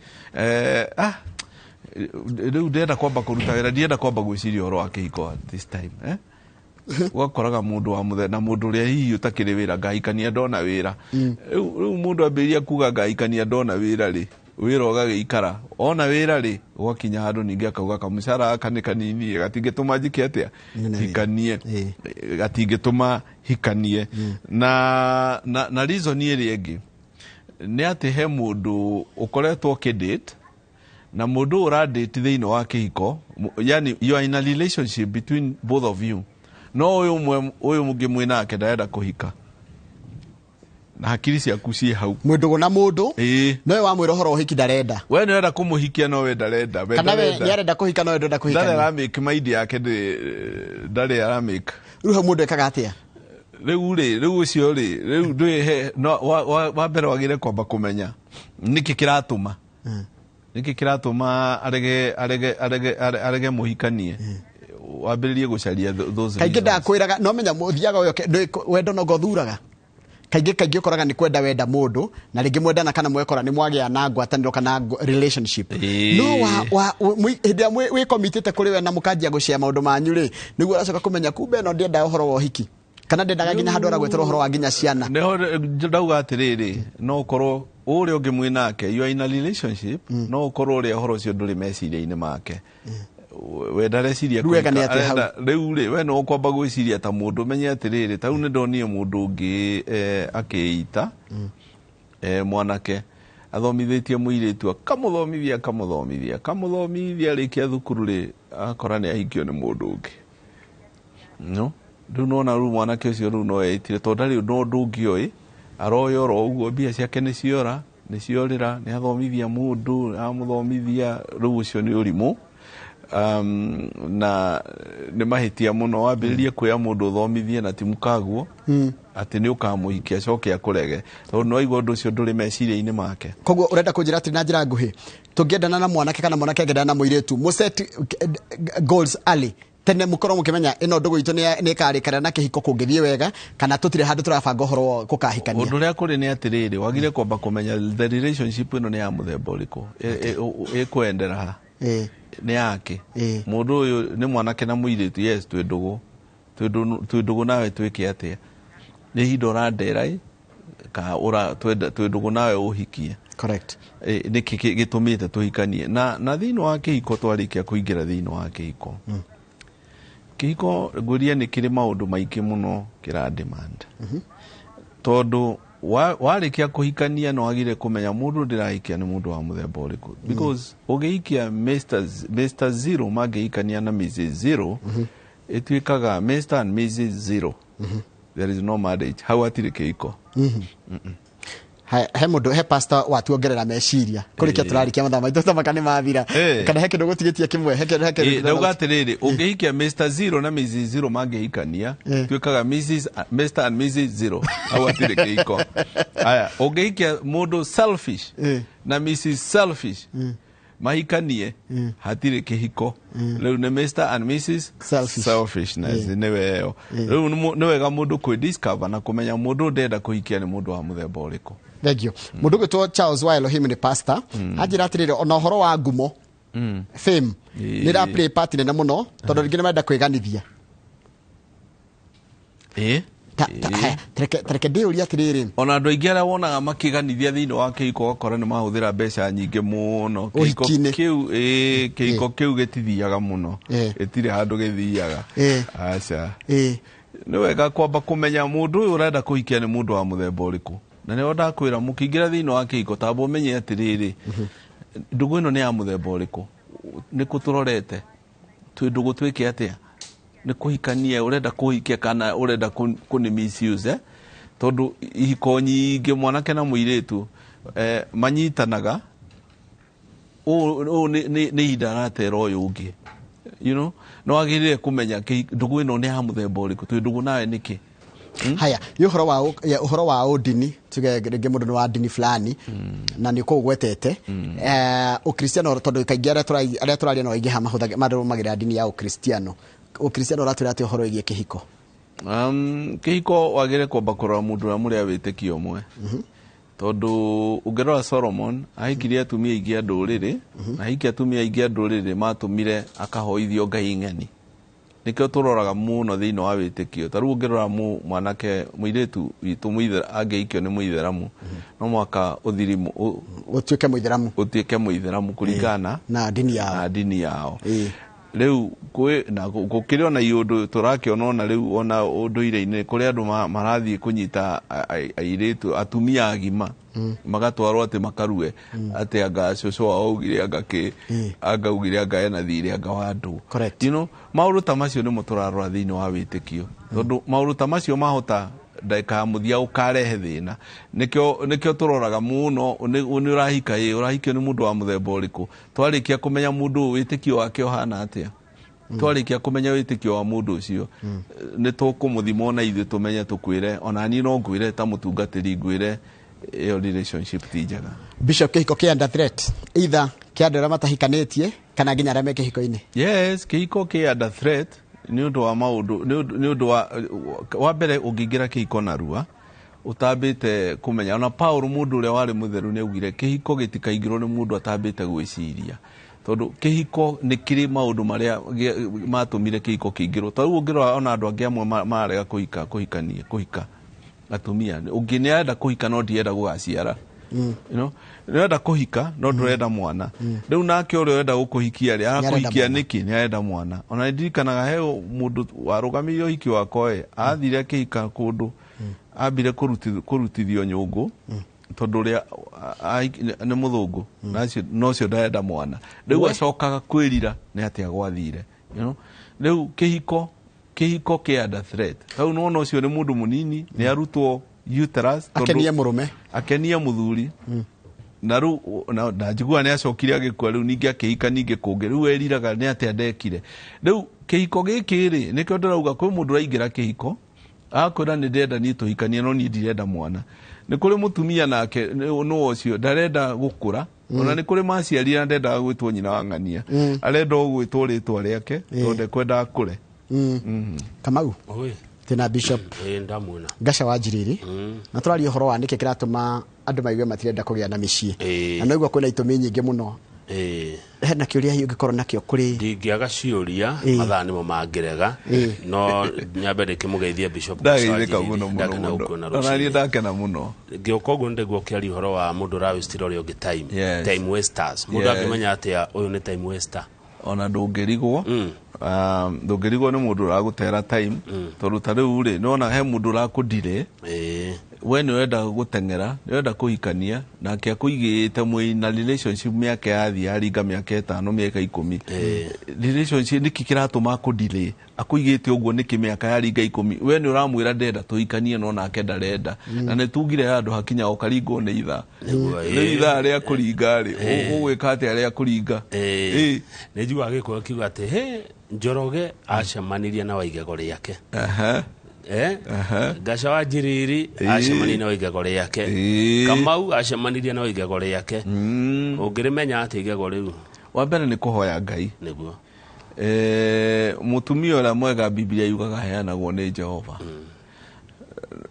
rĩu ndĩrenda kwamba kũruta wĩra, ndienda kwamba gwĩciria ũhoro wa kĩhiko at this time, eh? Ũgakoraga mũndũ wa mũthenya na mũndũ ũrĩa hihi ũtakĩrĩ wĩra, ngahikania ndona wĩra. Rĩu mũndũ ambĩrĩria kuga ngahikania ndona wĩra rĩ, wĩra ũgagĩikara, ona wĩra rĩ, ũgakinya handũ ningĩ akauga kamũcara gaka nĩ kanini, gatingĩtũma njĩke atĩa? Nyone wĩra. Hikanie. Gatingĩtũma hikanie. Na reason ĩrĩa ĩngĩ nĩ atĩ he mũndũ ũkoretwo ũkĩdate na mũndũ ũyũ ũradate thĩinĩ wa kĩhiko, yani you are in a relationship between both of you, no ũyũ ũmwe, ũyũ ũngĩ mwĩ nake ndarenda kũhika na hakiri ciaku ciĩ hau. Mwĩ ndũgũ na mũndũ, Ĩĩ. nowe wamwĩra ũhoro wa ũhiki ndarenda. We nĩ ũrenda kũmũhikia no we ndarenda, we Kana we ndarenda. nĩ arenda kũhika no we ndũrenda Ndarĩ kũhikania. aramake mind yake, ndarĩ aramake. Rĩu hau mũndũ ekaga atĩa? Rĩu rĩ, rĩu ũcio rĩ, rĩu ndwĩ he no wa mbere wagĩrĩire kwamba kũmenya nĩkĩ kĩratũma, nĩkĩ kĩratũma arege mũhikanie, wambĩrĩrie gũcaria those Kaingĩ reasons. Ndakwĩraga no menya ũthiaga ũyũ wendo no ngothuraga. Kaingĩ ũkoraga nĩ kwenda wenda mũndũ na rĩngĩ mwendana kana mwekora nĩ mwagĩa na ngwatanĩro kana relationship. No hĩndĩ ĩrĩa wĩkomitĩte kũrĩ we na mũkanjia gũcea maũndũ manyu rĩ, nĩguo ũracoka kũmenya kumbe ĩno ndiendaga ũhoro wa ũhiki kana ndendaga nginya handũ aragwetera ũhoro wa nginya ciana. Nĩho ndauga atĩrĩrĩ, no ũkorwo ũrĩa ũngĩ mwĩ nake, you are in a relationship, no ũkorwo ũrĩa ũhoro ũcio ndũrĩ meciria-inĩ make, we ndareciria Rĩu wega nĩ kũhika, atĩa hau? Rĩu rĩ, we no ũkwamba gwĩciria ta mũndũ menye atĩrĩrĩ, ta rĩu nĩ ndonire mũndũ ũngĩ, akĩita, mwanake. Athomithĩtie mũirĩtu, akamũthomithia, akamũthomithia, akamũthomithia, arĩkia thukuru rĩ, akora nĩ ahikio nĩ mũndũ ũngĩ. No rĩu nona rĩu mwanake ũcio rĩu no eitire, tondũ ndarĩ ũndũ ũngĩ oĩ, aroya oro ũguo, mbia ciake nĩ ciora, nĩ ciorĩra, nĩ athomithia mũndũ, amũthomithia. Rĩu ũcio nĩ ũrimũ, na nĩ mahĩtia mũno wambĩrĩrie kuoya mũndũ ũthomithie na ti mũkaguo, atĩ nĩ ũkamũhikia acoke akũrege, tondũ nĩ waigua ũndũ ũcio ndũrĩ meciria-inĩ make. Koguo ũrenda kũnjĩra atĩ na njĩra nguhĩ, tũngĩendana na mwanake kana mwanake angĩendana na mũirĩtu, mũset goals early, tene, mũkorwo mũkĩmenya ĩno ndũgũ itũ nĩ ĩkarĩkana na kĩhiko kũngĩthiĩ wega, kana tũtirĩ handũ tũrabanga ũhoro wa gũkahikania. Ũndũ ũrĩa kũrĩ nĩ atĩrĩrĩ, wagire kwamba kũmenya the relationship ĩno nĩ ya mũthemba ũrĩkũ, ĩkwendera ha, nĩ yake. Mũndũ ũyũ nĩ mwanake na mũirĩtu, yes, twĩ ndũgũ, twĩ ndũgũ nawe twĩke atĩa? Nĩ ihinda ũrandera ĩ, ka ũra twĩ ndũgũ nawe ũhikie? Nĩkĩ gĩtũmĩte tũhikanie? Na thĩinĩ wa kĩhiko, twarĩkia kũingĩra thĩinĩ wa kĩhiko, kĩhiko ngũria nĩ kĩrĩ maũndũ maingĩ mũno kĩra demand, tondũ warĩkia kũhikania nĩ wagire kũmenya mũndũ ndĩrahikia nĩ mũndũ wa mũthemba ũrĩkũ, because ũngĩhikia Mr Zero mangĩhikania na Mrs Zero, ĩtuĩkaga Mr and Mrs Zero. There is no marriage hau, hatirĩ kĩhiko. He mũndũ, he pastor watuongerera meciria kũrĩkia. Tũrarikia, mathaa maitũ tamaka nĩ mathira. Kana he kĩndũ gũtigĩtie kĩmwe? He kĩndũ Ndauga atĩrĩrĩ, ũngĩhikia Mr Zero na Mrs Zero mangĩhikania, tuĩkaga Mrs Mr and Mrs Zero, hau hatirĩ kĩhiko. Aya, ũngĩhikia mũndũ selfish na Mrs Selfish mahikanie, hatirĩ kĩhiko, rĩu nĩ Mr and Mrs Selfish. Selfishness nĩwe ĩyo. Rĩu nĩ wega mũndũ kwĩ discover na kũmenya mũndũ ndenda kũhikia nĩ mũndũ wa mũthemba ũrĩkũ. Thank you. Mũndũ ũgwĩtwo Charles wa Elohim nĩ pastor, anjĩra atĩrĩrĩ, ona ũhoro wa ngumo, fame, nĩ ra play part nene mũno, tondũ rĩngĩ nĩ marenda kwĩganithia. Tareke ndĩũrie atĩrĩrĩ, Ona andũ aingĩ arĩa wonaga makĩganithia thĩinĩ wa kĩhiko, ũgakora nĩ mahũthĩra mbeca nyingĩ mũno kĩhiko Ũhiki-inĩ. kĩu. Kĩhiko kĩu gĩtithiaga mũno, gĩtirĩ handũ gĩthiaga. Aca, nĩ wega kwamba kũmenya mũndũ ũyũ ũrenda kũhikia nĩ mũndũ wa mũthemba ũrĩkũ, na nĩho ndakwĩra mũkĩingĩra thĩinĩ wa kĩhiko, tamba ũmenye atĩrĩrĩ, ndũgũ ĩno nĩ ya mũthemba ũrĩkũ, nĩ kũ tũrorete, twĩ ndũgũ twĩke atĩa, nĩ kũhikania ũrenda kũhikia kana ũrenda kũni misuse, eh? Tondũ ihiko nyingĩ mwanake na mũirĩtu manyitanaga ũũ nĩ ihinda aratera ũyũ ũngĩ, no wagĩrĩire kũmenya ndũgũ ĩno nĩ ya mũthemba ũrĩkũ, twĩ ndũgũ nawe nĩkĩ? Haya, nĩ ũhoro wa ũhoro wa ũndini, tuge rĩngĩ mũndũ nĩ wa ndini fulani na nĩ kũu gwetete ũkristiano, tondũ kaingĩ arĩa tũraria no aingĩ haha marũmagĩrĩra ndini ya ũkristiano. Ũkristiano ũratwĩra atĩa ũhoro wĩgiĩ kĩhiko? Kĩhiko wagĩrĩire kwamba kũrora mũndũ ũrĩa mũrĩ a wĩtĩkio ũmwe, tondũ ũngĩrora Solomon ahikirie atumia aingĩ a ndũrĩrĩ, na ahikia atumia aingĩ a ndũrĩrĩ matũmire akahoithio ngai ng'eni. Nĩkĩo tũroraga mũno thĩinĩ wa wĩtĩkio. Ta rĩu ũngĩrora mwanake mũirĩtu witũ angĩhikio nĩ mũithĩramu, no mũhaka ũthirimu ũtuĩke mũithĩramu, ũtuĩke mũithĩramu kũringana na ndini yao. Na ndini yao. Rĩu kwĩ na gũkĩrĩ ona iũndũ tũrakĩona ona rĩu ona ũndũire-inĩ kũrĩ andũ marathiĩ kũnyita airĩtu, atumia agima, magatwarwo atĩ makarue, atĩ anga cũcũ wao augire, anga kĩ, anga augire, anga ena thirĩ, anga wa andũ. Maũndũ ta macio nĩmo tũrarora thĩinĩ wa wĩtĩkio, tondũ maũndũ ta macio mahota ndagĩka ya mũthia ũkarehe thĩna. Nĩkĩo tũroraga mũno nĩ ũrahika, ĩ ũrahikio nĩ mũndũ wa mũthemba ũrĩkũ. Twarĩkia kũmenya mũndũ ũyũ wĩtĩkio wake ũhana atĩa, twarĩkia kũmenya wĩtĩkio wa mũndũ ũcio, nĩ tũkũmũthima ona ithuĩ tũmenye, tũkwĩre. Ona niĩ no ngwĩre ta mũtungatĩri, ngwĩre ĩyo relationship ti njega. Bishop, kĩhiko kĩ under threat, either kĩa andũ arĩa matahikanĩtie kana nginya arĩa me kĩhiko-inĩ? Yes, kĩhiko kĩ under threat nĩ ũndũ wa maũndũ, nĩ ũndũ wa mbere, ũngĩingĩra kĩhiko narua ũtambĩte kũmenya, ona Paul mũndũ ũrĩa warĩ mũtheru nĩ augire kĩhiko gĩtikaingĩrwo nĩ mũndũ atambĩte gwĩciria, tondũ kĩhiko nĩ kĩrĩ maũndũ marĩa matũmire kĩhiko kĩingĩrwo. Ta rĩu ũngĩrora ona andũ angĩ amwe marega kũhika, kũhikania, kũhika atumia, ũngĩ nĩ arenda kũhika no ndienda gũgaciara, nĩ ũrenda kũhika no ndũrenda mwana. Rĩu nake ũrĩa ũrenda gũkũhikia rĩ, arakũhikia mwana. Nĩkĩ nĩ arenda mwana? Ona nĩ ndirikanaga he mũndũ warũgamĩrĩire ũhiki wakwa, ĩ athire akĩhika kũndũ, ambire kũrutithio nyũngũ. Tondũ ũrĩa nĩ mũthũngũ na ũcio ndarenda mwana. Rĩu acokaga kwĩrira nĩ atĩa gwathire. You know? Rĩu kĩhiko kĩ under threat. Rĩu nĩwona ũcio nĩ mũndũ mũnini, nĩ arutwo uterus akenie mũrũme, akenie mũthuri. Na rĩu na njiguaga nĩ acokire agĩkua, rĩu ningĩ akĩhika ningĩ kũngĩ, rĩu eriraga nĩ atĩa ndekire. Rĩu kĩhiko gĩkĩ rĩ, nĩkĩo ndĩrauga kwĩ mũndũ ũraingĩra kĩhiko akwĩra nĩ ndĩrenda niĩ tũhikanie no niĩ ndirenda mwana. Nĩ kũrĩ mũtumia nake nũ ũcio ndarenda gũkũra, ona nĩ kũrĩ maciarire na ndendaga gwĩtwo nyina wa ng'ania, arenda o gwĩtwo rĩtwa rĩake tondũ ndekwenda akũre. Kamau tena Bishop ndamuona Gaca wa Njiriri na tũraria ũhoro wa nĩkĩ kĩratũma andũ maigue matirenda kũgĩa na mĩciĩ, na noigua kwĩna itũmi nyingĩ mũno. Hena kĩũria hihi ũngĩkorwo nakĩo kũrĩ ndingĩaga ciũria, mathaa nĩmo mangĩrega, no nyambe ndĩkĩmũgeithie Bishop. Ndageithĩka mũno mũno mũno, ona niĩ ndakena mũno. Ngĩũka ũguo nĩndĩguo ũkĩaria ũhoro wa mũndũ ũrawĩstira ũrĩa ũngĩ time, time wasters. Mũndũ angĩmenya atĩa ũyũ nĩ time waster? Ona ndũngĩrigwo, ndũngĩrigwo nĩ mũndũ ũragũtera time, tondũ ta rĩu rĩ nĩwona he mũndũ ũrakũndire, we nĩ ũrenda gũteng'era, nĩ ũrenda kũhikania, nake akũigĩte mwĩ na relationship mĩaka yathiĩ yaringa mĩaka 5 mĩaka 10. Relationship nĩkĩ kĩratũma akũndire, akũigĩte ũguo nĩkĩ mĩaka yaringa 10? We nĩ ũramwĩra ndenda tũhikanie no nake ndarenda, na nĩ tugire handũ hakinya ũkaringwo nĩ ithaa. Rĩu ithaa rĩa kũringa rĩ, ũgwĩka atĩa rĩa kũringa? Nĩ njiguaga Gĩkũyũ kiuga atĩ he Njoroge acemanirie na waigego rĩake. Gaca wa Njiriri acemanirie na waigego rĩake. Kamau acemanirie na waigego rĩake. Ũngĩrĩmenya atĩ igego rĩu? Wa mbere nĩ kũhoya Ngai. Nĩguo. Mũtumia ũrĩa mwega Biblia yugaga heanagwo nĩ Jehova.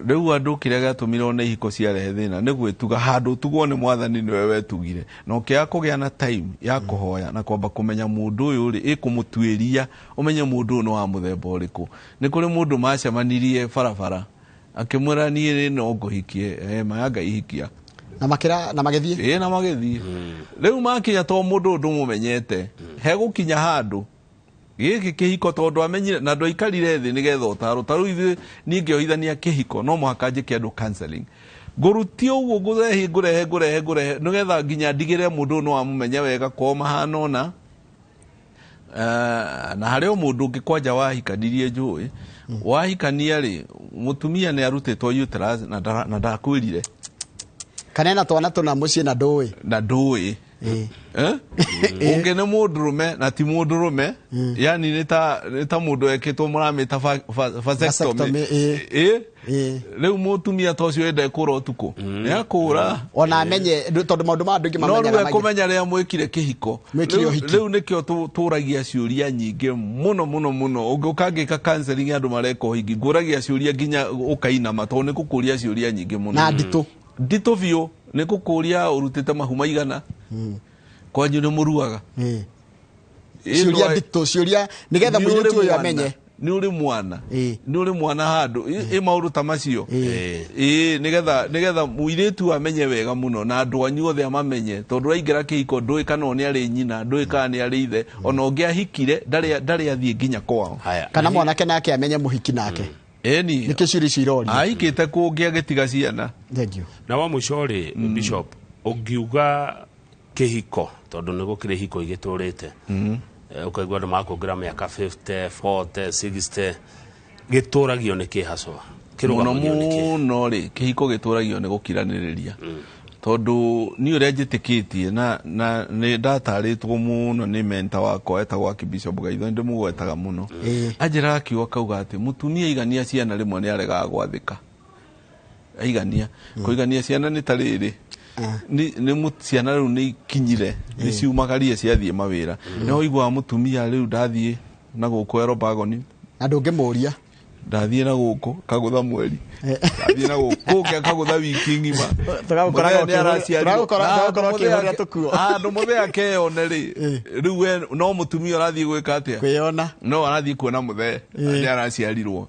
Rĩu andũ kĩrĩa gĩatũmire one ihiko ciarehe thĩna nĩ gwĩtuga handũ ũtugwo nĩ mwathani nĩwe wetugire, na ũkĩaga kũgĩa na time ya kũhoya na kwamba kũmenya mũndũ ũyũ rĩ, ĩkũmũtuĩria ũmenye mũndũ ũyũ nĩ wa mũthemba ũrĩkũ. Nĩ kũrĩ mũndũ macemanirie barabara akĩmwĩra niĩ rĩ no ngũhikie, ma ya Ngai hikia, na makĩra na magĩthiĩ, na magĩthiĩ. Rĩu makinya to mũndũ ũyũ ndũmũmenyete, hegũkinya handũ gĩkĩ kĩhiko tondũ amenyire na ndwaikarire thĩ nĩgetha ũtarwo. Ta rĩu ithuĩ niĩ ngĩohithania kĩhiko no mũhaka njĩke andũ counseling, ngũrutie ũguo ngũrehe ngũrehe ngũrehe ngũrehe nĩgetha nginya ndigĩrĩre mũndũ ũyũ no amũmenye wega kwao mahana ũna. Na harĩ o mũndũ ũngĩ kwanja wahikanirie njũĩ, wahikania rĩ mũtumia nĩ arutĩtwo uterus na ndakwĩrire kana ena twana tũna mũciĩ na ndũĩ, na ndũĩ. Ũngĩ nĩ mũndũrũme na ti mũndũrũme, yani nĩ ta mũndũ ekĩtwo mũramĩta vasectomy. Rĩu mũtumia ta ũcio ende kũra ũtukũ nĩ akũra, ona amenye tondũ maũndũ ma andũ aingĩ mamenyaga no rĩu ekũmenya rĩrĩa mwĩkire kĩhiko. Rĩu nĩkĩo tũragia ciũria nyingĩ mũno mũno mũno. Ũngĩũka ngĩka counseling andũ mareka ũhiki, ngũragia ciũria nginya ũkainama tondũ nĩ ngũkũria ciũria nyingĩ mũno na nditũ nditũ biũ. Nĩ ngũkũria ũrutĩte mahu maigana, kwanyu nĩ mũruaga. Ciũria nditũ, ciũria nĩgetha mũirĩtu ũyũ amenye nĩ ũrĩ mwana, nĩ ũrĩ mwana handũ ĩ maũndũ ta macio. Nĩgetha mũirĩtu amenye wega mũno na andũ anyu othe amamenye, tondũ ũraingĩra kĩhiko ndũĩ kana nĩ arĩ nyina, ndũĩ kana nĩ arĩ ithe, ona ũngĩ ahikire ndarĩ athiĩ nginya kwao, kana mwanake nake amenye mũhiki nake. Ĩni nĩkĩo ciũria icio irorio. Ahikĩte kũngĩ agĩtiga ciana. Thank you. Na wa mũico rĩ, Bishop, ũngiuga kĩhiko tondũ nĩ gũkĩrĩ ihiko igĩtũrĩte, ũkaigua andũ makũngĩra mĩaka 50, 40, 60, gĩtũragio nĩ kĩ haswa? Mũno mũno rĩ, kĩhiko gĩtũragio nĩ gũkiranĩrĩria, tondũ niĩ ũrĩa njĩtĩkĩtie na nĩ ndatarĩtwo mũno nĩ mentor wakwa etagwo Archbishop Gaitho, ndĩmũgwetaga mũno. Anjĩraga kiugo kauga atĩ mũtumia aigania ciana rĩmwe nĩ aregaga gwathĩka. Aigania kũigania ciana nĩ ta rĩrĩ, nĩ ciana rĩu nĩ ikinyire, nĩ ciumagarie ciathiĩ mawĩra. Nĩ ũiguaga mũtumia rĩu ndathiĩ na gũkũ Erobagoni, na ndũngĩmũria, ndathiĩ na gũkũ kagũtha mweri, ndathiĩ na gũkũ kũngĩ akagũtha wiki ng'ima, handũ mũthee akeyone rĩ, rĩu we no mũtumia ũrathiĩ gwĩka atĩa? Kwĩyona. No arathiĩ kuona mũthee nĩ araciarirwo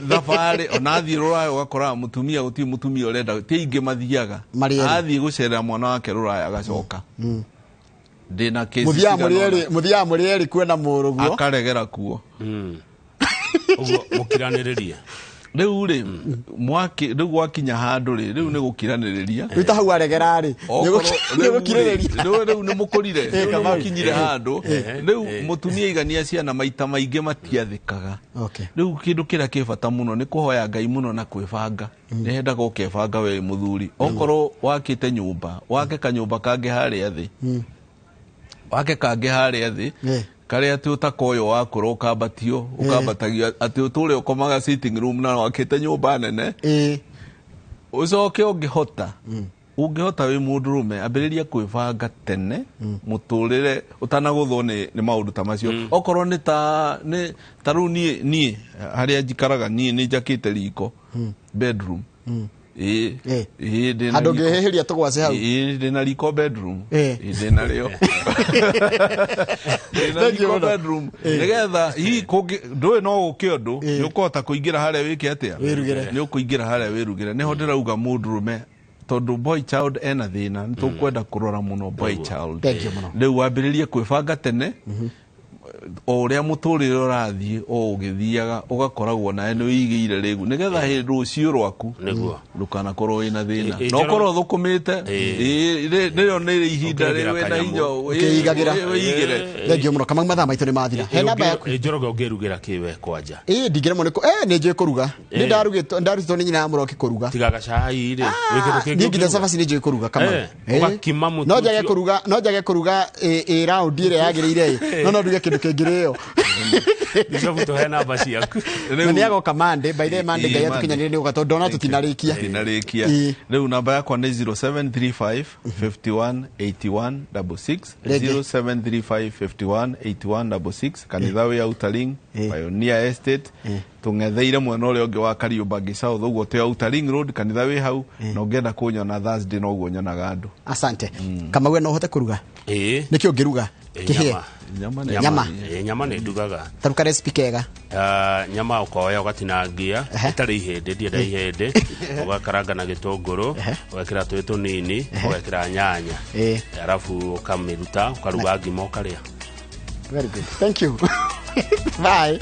thabarĩ. Ona athiĩ rũraya ũgakoraga mũtumia gũtirĩ mũtumia ũrenda, ti aingĩ mathiaga, athiĩ gũcerera mwana wake rũraya agacoka. Ndĩna kesi mũthiaga mũrĩ erĩ kuona mũrũguo akaregera kuo. Ũguo mũkiranĩrĩrie. Rĩu rĩ, mwaki rĩu gwakinya handũ rĩ, rĩu nĩ gũkiranĩrĩria. Rĩu ta hau aregera rĩ, Okorwo- nĩ gũkirĩrĩria. rĩu nĩ mũkũrire, rĩu nĩ Kamau. mũkinyire handũ rĩu mũtumia aigania ciana maita maingĩ matiathĩkaga. Okay. Rĩu kĩndũ kĩrĩa kĩ bata mũno nĩ kũhoya Ngai mũno na kwĩbanga. Nĩ hendaga ũkebanga we mũthuri, okorwo wakĩte nyũmba, wake kanyũmba kangĩ harĩa thĩ, wake kangĩ harĩa thĩ, karĩa atĩ ũtakoyo wakũra ũkambatio, ũkambatagio atĩ ũtũre ũkomaga sitting room na wakĩte nyũmba nene. Ũcoke ũngĩhota, ũngĩhota wĩ mũndũrũme, ambĩrĩria kwĩbanga tene mũtũrĩre ũtanagũthwo nĩ maũndũ ta macio. Okorwo nĩ ta nĩ ta rĩu niĩ harĩa njikaraga, niĩ nĩ njakĩte riko bedroom. Ĩĩ. Ĩĩ, ndĩna Handũ riko. ũngĩhĩhĩria tũgwacĩ hau. Ĩĩ, ndĩna riko bedroom. Ĩĩ, ndĩna rĩo. Ndĩna Thank you riko mũno. bedroom, nĩgetha hihi kũngĩ ndũĩ no gũke ũndũ, nĩ ũkũhota kũingĩra harĩa wĩke atĩa? Wĩrugĩre. Nĩ ũkũingĩra harĩa wĩrugĩre. Nĩho ndĩrauga mũndũrũme, tondũ boy child ena thĩna, nĩ tũkwenda kũrora mũno boy child. Thank you mũno. Rĩu wambĩrĩrie kwĩbanga tene, o ũrĩa mũtũrĩre ũrathiĩ o ũgĩthiaga, ũgakoragwo nawe nĩ wĩigĩire rĩu, nĩgetha hĩndĩ rũciũ rwaku Nĩguo. ndũkanakorwo wĩna thĩna. Ĩ- Na ĩ- ũkorwo ũthũkũmĩte, rĩrĩo nĩ ihinda Ũkĩigĩra rĩu wĩna kanyamũ. hinya, Ũkĩigagĩra. wĩigĩre. Thank you mũno Kamau, mathaa maitũ nĩ mathira. He namba yaku. Njoroge, ũngĩrugĩra kĩ we kwanja? Ĩĩ, ndingĩremwo nĩ nĩ njũĩ kũruga. Nĩ ndarugĩtwo, ndarutĩtwo nĩ nyina ya mũroki kũruga. Tiga gacai rĩ, wĩ kĩndũ kĩngĩ Niĩ nginya ũngĩruga? cabaci nĩ njũĩ kũruga, Kamau. Ũgakima mũtu No njage ũcio. kũruga, no njage kũruga ĩ round ĩrĩa yagĩrĩire ĩ, no nduge kĩndũ kĩngĩrĩo. Bishop, tũhe namba ciaku. Na nĩ agoka Monday, by the way, Monday Ĩĩ, Ngai Monday. atũkinyanĩrie nĩ gũka, tondũ ndona tũtinarĩkia. Tinarĩkia. Rĩu namba yakwa nĩ 0735 51 81 66. Rĩngĩ. 0735 51 81 66. Kanitha wĩ Outer Ring, Pioneer Estate, tũng'etheire mwena ũrĩa ũngĩ wa Kariobangi South, ũguo twĩ Outer Ring Road, kanitha wĩ hau. Na ũngĩenda kũnyona Thursday, noguo nyonaga andũ. Asante. Kamau, no ũhote kũruga? Ĩĩ. Nĩkĩ ũngĩruga? Kĩhĩe? Nyama. Nyama nĩ Nyama. Ĩĩ, nyama nĩ ndugaga. Taruka recipe kega. Ah, nyama ũkoya ũgatinangia ĩtarĩ ihĩndĩ, ndienda ihĩndĩ, ũgakaranga na gĩtũngũrũ, ũgekĩra tũĩ tũnini, ũgekĩra nyanya, arabu ũkamĩruta, ũkaruga ngima, ũkarĩa. Very good, thank you, bye.